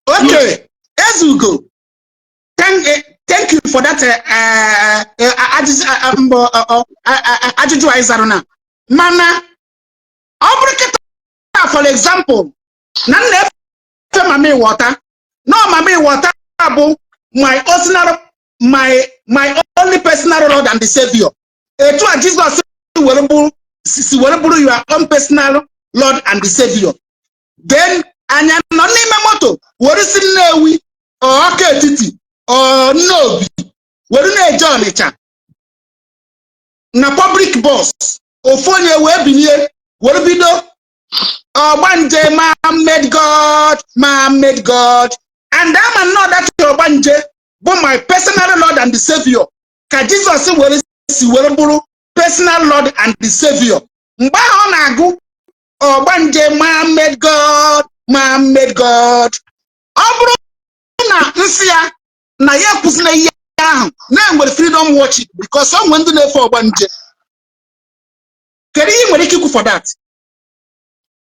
Okay, Ezugo, thank you for that ajụjụ mbọ, ajụjụ anyị zara na. Mana ọ bụrụ kịta, for example, na m na-efe mami water, no, mami water bụ my personal, my only personal Lord and the Savior. Etu a Jizọs were bụrụ si were bụrụ your own personal Lord and the Savior. Then anya nọ n'ime moto were si Nnewi, Ọka Etiti, ọ Nnobi were na-eje Ọnịcha na public bus, ofu onye wee bilie were bido ọgbanje, "Man God, man God," and ama nnọọ that ọgbanje bụ my personal Lord and the Savior, ka Jizọs were si were bụrụ personal Lord and the Savior. Mgbe ahụ ọ na-agụ ọgbanje, "Man made God, man made God," ọ bụrụ na nsị ya na ya ekwusịla ihe ahụ na-enwere freedom worship, because o nwere ndị na-efe ọgbanje, kedu ihe ị nwere ike ikwu for that?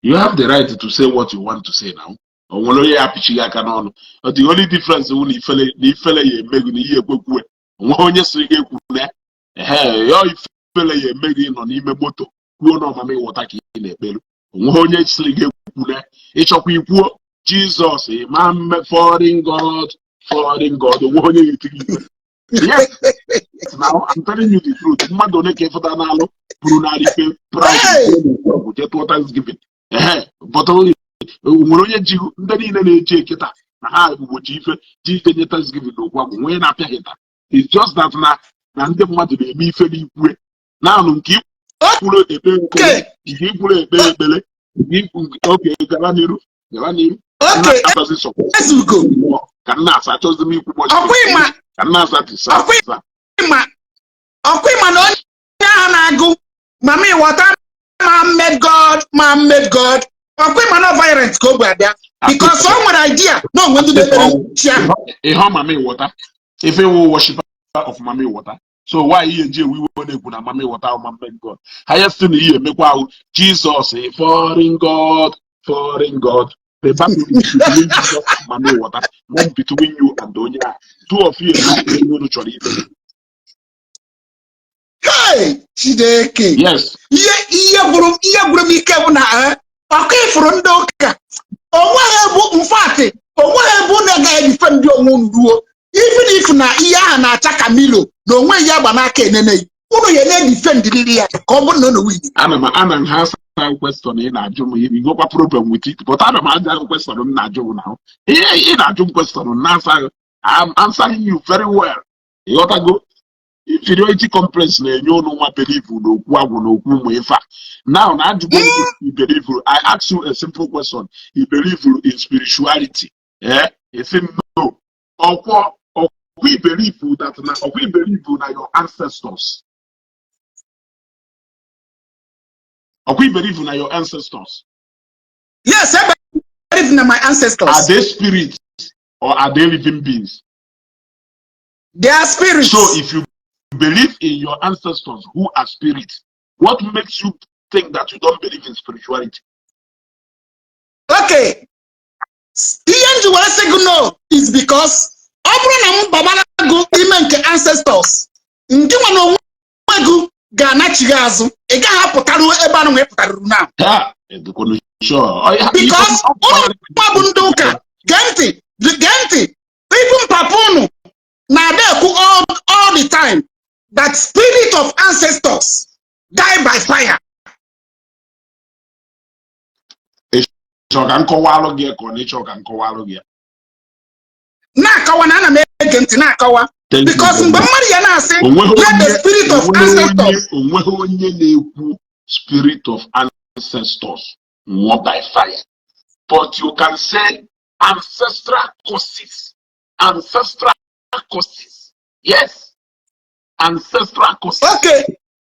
You have the right to say what you want to say now. O nwere onye ya apịchighị aka n'ọnụ. The only difference wụ na ifele ya eme gị na ihe ekwekwue onwe onye sịrị gị ekwu na ehe ya. Ifele ya eme gị nọ n'ime moto kwuo na ọmama ịghọta ka ị na-ekpelu. Onwe onye sịrị gị ekwu na ịchọkwa ikwuo Jizọs ma mme foreign God, foreign God. Onwe onye ya etiri ikpe. Yes, now I'm telling you the truth. Mmadụ ole ka ịfụta n'alụ buru narị ife pride jee tụọ thanksgiving? Ehe, but nwere onye ji ndị niile na-eji ekịta na ha gbochi ife ji ije nye thanksgiving n'okwu agwụ nwee na-apịa hịta. It's just that na ndị mmadụ na-eme ife n'ikwue naanụ nke ikwuru ekpe ekpere, nke ikwuru ekpe ekpere oke. Gaba n'iru, gaba n'iru. Okay. Na-asazi sọkwa. Ezugo. Ka m na-asa, achọzi m ikwu. Ọkwa ịma. Ka m na-asa tisa. Ọkwa ịma, ọkwa ịma na onye ahụ na-agụ mama ịghọta "Man made God, man made God," ọkwa ịma na violent ka o bu abịa, because o nwere idea na onwe ndị na-ekpere chi ahụ. Ihe mami water ife wụ worshiper of mami water, so why ihe eji ewe iwe na-ekwu na mami water ahụ man made God? Highest thing ihe emekwa ahụ Jesus a foreign God, foreign God. The battle is between Jesus and mami water, not between you and onye a. Two of you eme ihe unu chọrọ ime. Hey, Chineke! Yes. Ihe gwụrụ m ike bụ na ọkụ ifuru ndị ụka onweghị bụ mfatị, onweghị ebe unu agaghị ebife ndị onwe unu ruo, even if na ihe ahụ na-acha ka Milo na onwe ya gba n'aka enene unu ya na-edifendịrịrị ya ka ọ bụrụ na unu win. Ana m ha asa question ị na-ajụ m. Ị nwekwa problem with it, but ana m aja gị question m na-ajụ m na ihe ị na-ajụ m question m na-asa gị. I'm answering you very well. Ịghọtago? Inferiority complex na-enye ụnụ nwa believe n'okwu agwụ na okwu ụmụ ife a. Now na ajụgo m, you believe, I ask you a simple question: you believe in spirituality? Eh, esi m no. Ọkwọ you believe that na ọkwọ you believe na your ancestors, ọkwọ you believe na your ancestors? Yes, I believe na my Are ancestors. they spirits or are they living beings? They are spirits. So if you believe in your ancestors who are spirits, what makes you think that you don't believe in spirituality? Okay, ihe m ji were sị gị no is because ọ bụrụ na m babara gị ime nke ancestors, nke nwa na onwe gị ga-anachighi azụ, ị gaghị apụtaru ebe anụ nwee pụtaruru now. Ha, edukonu sure. Oh, yeah, Because ụnụ nwa bụ ndị ụka, gee ntị, gee ntị, even papa unu na-ada ekwu all the time that spirit of ancestors die by fire. Ịchọ ka m kọwalụ gị ka ọ na ịchọ ka m kọwalụ gị ya? Na-akọwa na ana m ege ntị, na-akọwa. Thank you Because very mgbe much. mmadụ ya na-asị Onweghị let the onye spirit of onweghị onye ancestors onweghị onye na-ekwu spirit of ancestors nwụọ by fire, but you can say ancestral curses, ancestral curses, yes, ancestral curses.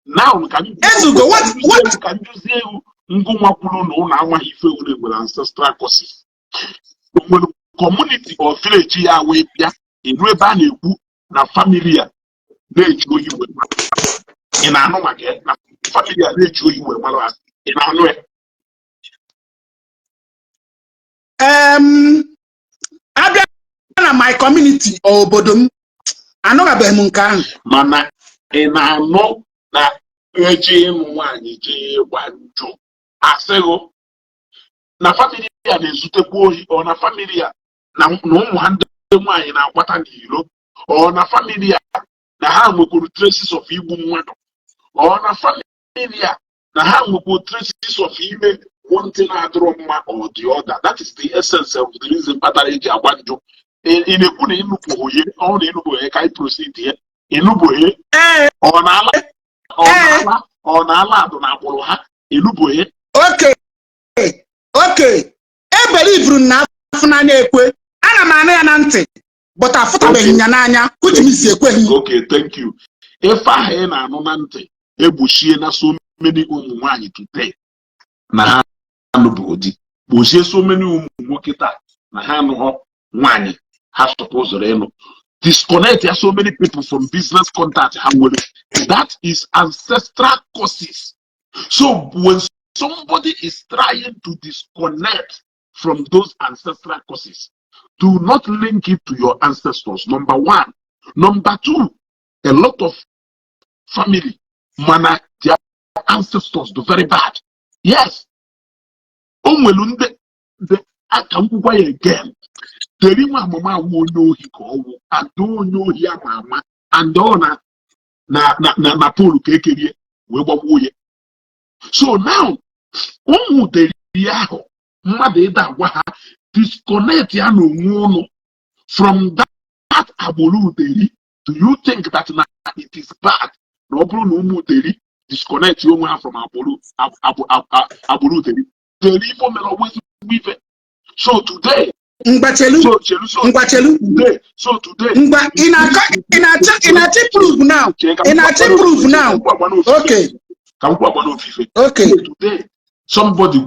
Now ka m Ezugo, what ka m jụzie ewu ngụnwa kwuru na ụlọ amaghị ife unu nwere ancestral curses. O nwere community or village ya wee bịa eru ebe a na-ekwu na family a na-eji ohi wee mara? Ị na-anụ maka ya na family a na-eji ohi wee mara ha? Ị na-anụ ya? Abịa na my community or obodo m, anụghabeghị m nke ahụ. Mana ị na-anụ na eji ịnụ nwaanyị jee ịgba njụ, asịghụ na family a na-ezutekwa ohi, ọ na family a na ụmụ ha ndị nwaanyị na-agbata n'iro, ọ na family a na ha nwekwuru traces of igbu mmadụ, ọ na family a na ha nwekwuru traces of ime one thing na-adịrọ mma or the other? That is the essence of the reason kpatara eji agba njụ. Ị na-ekwu na ịnụpụghị ọ na ịnụpụghị ka anyị proceed ya, ịnụpụghị? Ee. Ọ na-ala ọ Ee. na-ala ọ na-ala adụ na agbụrụ ha, ịnụpụghị? Okay, ebelivuru na afụ n'anya ekwe, ana m anụ ya na ntị, but afụtabeghị m ya n'anya, which means ekweghị m. Okay, thank you. Ife ahụ ị na-anụ na ntị egbochie na so many ụmụ nwaanyị today na ha anụbụghị di, gbochie so many ụmụ nwoke taa na ha anụghọ nwaanyị ha supposed ịnụ, disconnect ya so many people from business contact ha nwere. That is ancestral curses. So when somebody is trying to disconnect from those ancestral curses, do not link it to your ancestors, number one. Number two, a lot of family mana their ancestors do very bad. Yes, o nwere ndị aka nkwukwa ya again. Deri nwa amụma awụ onye ohi ka ọwụ ada onye ohi ama ama and ọ na polu ka ekerie wee gbagbuo ya. So now ụmụ deri ahụ mmadụ ịda agwa ha disconnect ya na onwe ụnụ from that agbụrụ deri. Do you think that na it is bad na ọ bụrụ na ụmụ deri disconnect onwe ha from agbụrụ deri? Deri ife o mere ọgwụ ezigbo ife. So today Mgbachelu. So chelu, so Mgbachelu. today, so today Ngwa, ị na-achọ prove now? Ị na-achọ prove now? Okay. Ka m kwuo agba n'ofufe. Okay. Today somebody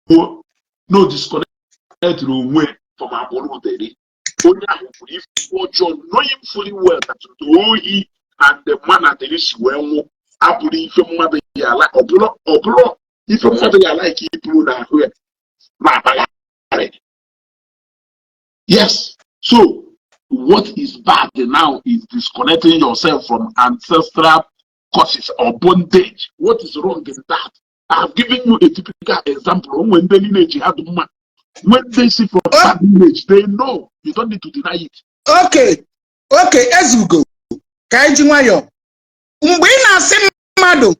kwuo no disconnect onwe from agbụrụ deri, onye ahụ kwuru ife ọjọọ knowing fully well that the ohi and the manner deri si wee nwụ abụrụ ife mmadụ ya ala, ọ bụrụ ife mmadụ ya ala ka iburu n'ahụ ya na-akpagharị. Yes, so what is bad now is disconnecting yourself from ancestral curses or bondage. What is wrong in that? I have given you a typical example. When the lineage had mma, when they see from that lineage, they know. You don't need to deny it. Okay, Ezugo, ka anyị ji nwayọọ. Mgbe ị na-asị mmadụ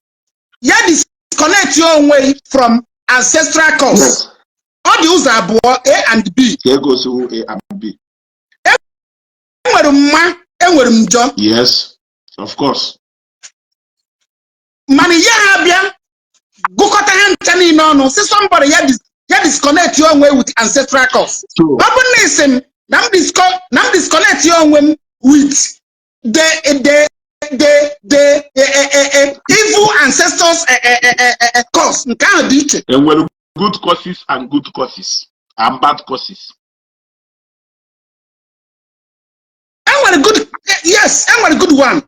ya disconnect onwe from ancestral curse, ọ dị ụzọ abụọ, A and B. Ka ego siwu A and B. Enwere m mma, enwere m njọ. Yes, of course. Mana ya ha bịa gụkọta ha ncha niile ọnụ si somebody ya disconnect onwe with ancestral curse. So Ọ bụrụ na isi m na m disconnect onwe m with the evil ancestors curse, nke ahụ dị iche. Enwere good curses and good curses and bad curses. Enwere good, yes, enwere good one.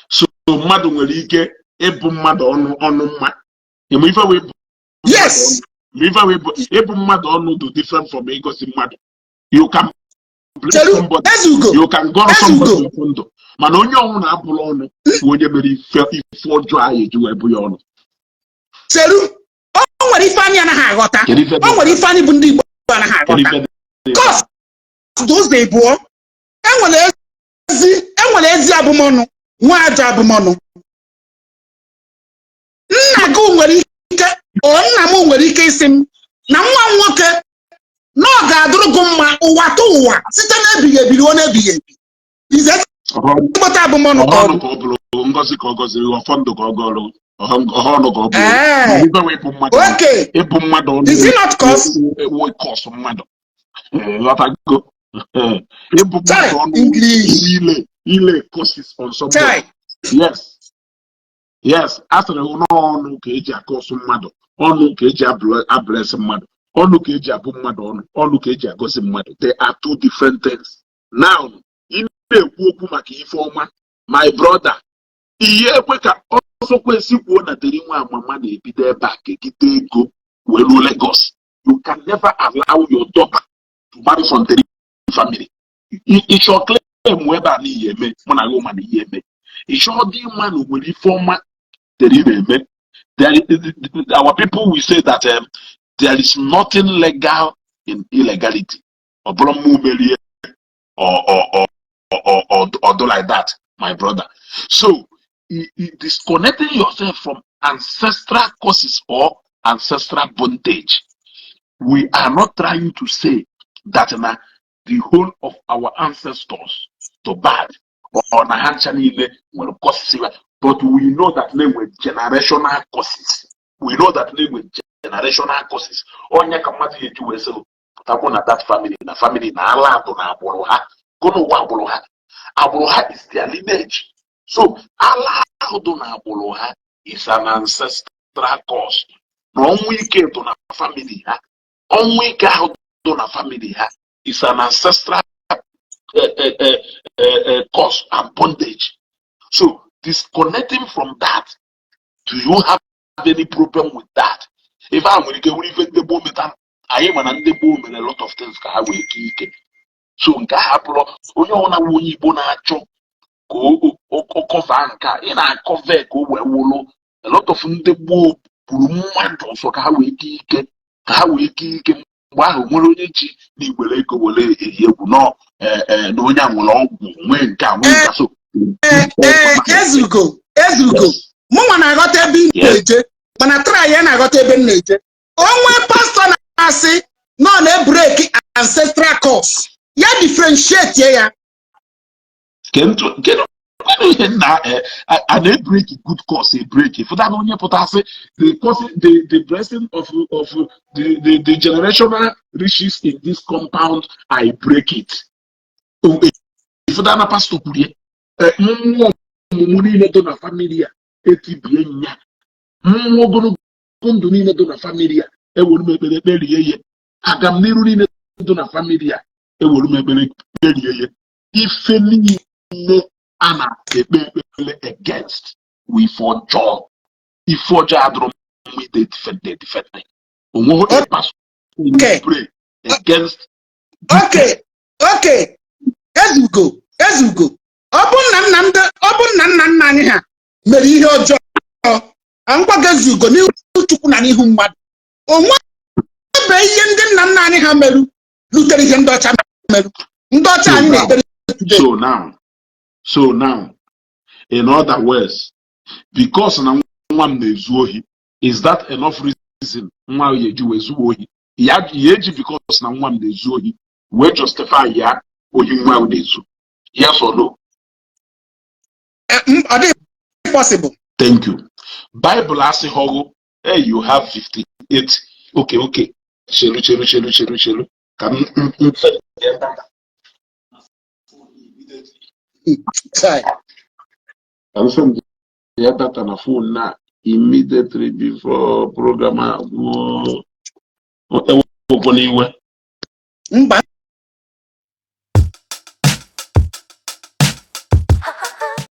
So mmadụ nwere ike ịbụ mmadụ ọnụ mma. Ịma ife wee bụ Yes. ma ife wee bụ ịbụ mmadụ ọnụ do different from ịgosi mmadụ. You can bless Cheru. somebody. Ezugo. You can gọrọ Ezugo. somebody okwu ndụ, mana onye ọnwụ na-abụrụ ọnụ bụ onye mere ife ọjọọ ahụ eji wee bụ ya ọnụ. Cheru, o nwere ife anyị anaghị aghọta. Kedu ife dị O nwere ife anyị bụ ndị Igbo anaghị Kedu aghọta. ife dị? Curse dị ụzọ ịbụọ. Enwere ezi abụmọnụ, nwa ajọ abụmọnụ. Nna gị nwere ike ọ nna m nwere ike isi m na nwa m nwoke na ọ ga-adụrụ gị mma ụwa tụ ụwa site n'ebighị ebi ruo n'ebighị ebi. Ize ezigbote abụmọnụ ka ọ Ọhụrụ bụ. Ka ọ bụrụ ngozi ka ọ gọziri, ọfọ ndụ ka ọ gọrọ, ọhụrụ ka ọ bụrụ. Ee. Mana ife wee ịbụ mmadụ ọnụ ịbụ mmadụ ọnụ Is it not curse? Ewu curse mmadụ. Ghọtago? Ịbụ Chai, mmadụ ọnụ English. ile curses on somebody. Chai. Yes, a sịrị n'ọnụ ka eji a-curse mmadụ, ọnụ ka eji a-bless mmadụ, ọnụ ka eji abụ mmadụ ọnụ, ọnụ ka eji agọzi mmadụ. They are two different things. Now ị na-ekwu okwu maka ife ọma, my brother, ihe ekwe ka ọsọ kwesị kwuo na deri nwa amama na-ebido ebe a kegide ego wee ruo Lagos. You can never allow your daughter to marry from the family. Ịchọ claim ebe a n'ihi eme mụ na gị ma na ihe eme ịchọ dị mma na nwere ife ọma deri na-eme. Our people will say that there is nothing legal in illegality. Ọ bụrụ mma merie or do like that, my brother. So disconnecting yourself from ancestral curses or ancestral bondage, we are not trying to say that na the whole of our ancestors to bad or na ha ncha niile nwere curses, but we know that they were generational curses. We know that they were generational curses. Onye ka mmadụ ga-eji wee sị pụtakwu na that family na family na ala atụ na agbụrụ ha gụnụ ụwa agbụrụ ha is their lineage. So ala ahụ dị n'agbụrụ ha is an ancestral curse, na ọnwụ ike dị na family ha. Ọnwụ ike ahụ dị na family ha is an ancestral curse and bondage. So disconnecting from that, do you have any problem with that? Ife a nwere ike nwere ife ndị gboo meta. Anyị ma na ndị gboo mere a lot of things ka ha wee kee ike. So nke ahụ abụrụ onye ọbụla nwe onye Igbo na-achọ ka o cover nke a ị na-a cover ka o wee wụlụ. A lot of ndị gboo gburu mmadụ ọsọ ka ha wee kee ike, ka ha wee kee ike. Mgbe ahụ nwere onye ji n'igbere ego were eyi egwu nọ na onye a nwere ọgwụ, nwee nke a, nwee nke a. So Ee, ezugo, ezugo. Mụnwa na-aghọta ebe ị na-eje, mana try ya na-aghọta ebe m na-eje. Onwe pastọ na-asị na ọ na-e break ancestral curse, ya differentiate ya. Kedu kedu ihe na a na-e break good curse, e break fụta na onye pụtasị the curse, the blessing of the generational riches in this compound, I break it. Fụta na pastọ kwurie, mmụọ ọmụmụ niile dị na family a, etibie nya mmụọ ogologo ndụ niile dị na family a, ewere m ekpere kperie ya. Agamniru niile dị na family a, ewere m ekpere kperie ya. Ife niile a na-ekpe ekpere against wụ ife ọjọọ. Ife ọjọọ adịrọ mma ide defend, defend onweghị a pastor will pray against. Okay, ezugo, ezugo. Ọ bụ nna nna ndị, ọ bụ nna nna nna anyị ha mere ihe ọjọọ, ngwa gị, ezugo, n'ihu Chukwu na n'ihu mmadụ, onwe ebe ihe ndị nna nna anyị ha merụ lutere ihe ndị ọcha merụ, ndị ọcha anyị na-ekpere today. So now, in other words, because na nwa m na-ezu ohi, is that enough reason nwa ya eji wee zuo ohi? Ya ya eji because na nwa m na-ezu ohi wee justify ya ohi nwa m na-ezu, yes or no? Ọ dịghị possible. Thank you. Bible asịghọgụ, hey, you have 58. Okay, chelu, chelu, chelu, chelu, chelu, ka m send ya data. Chai. Ka m send ya data na phone na immediately before program agwụọ. Ewekwana iwe. Mba.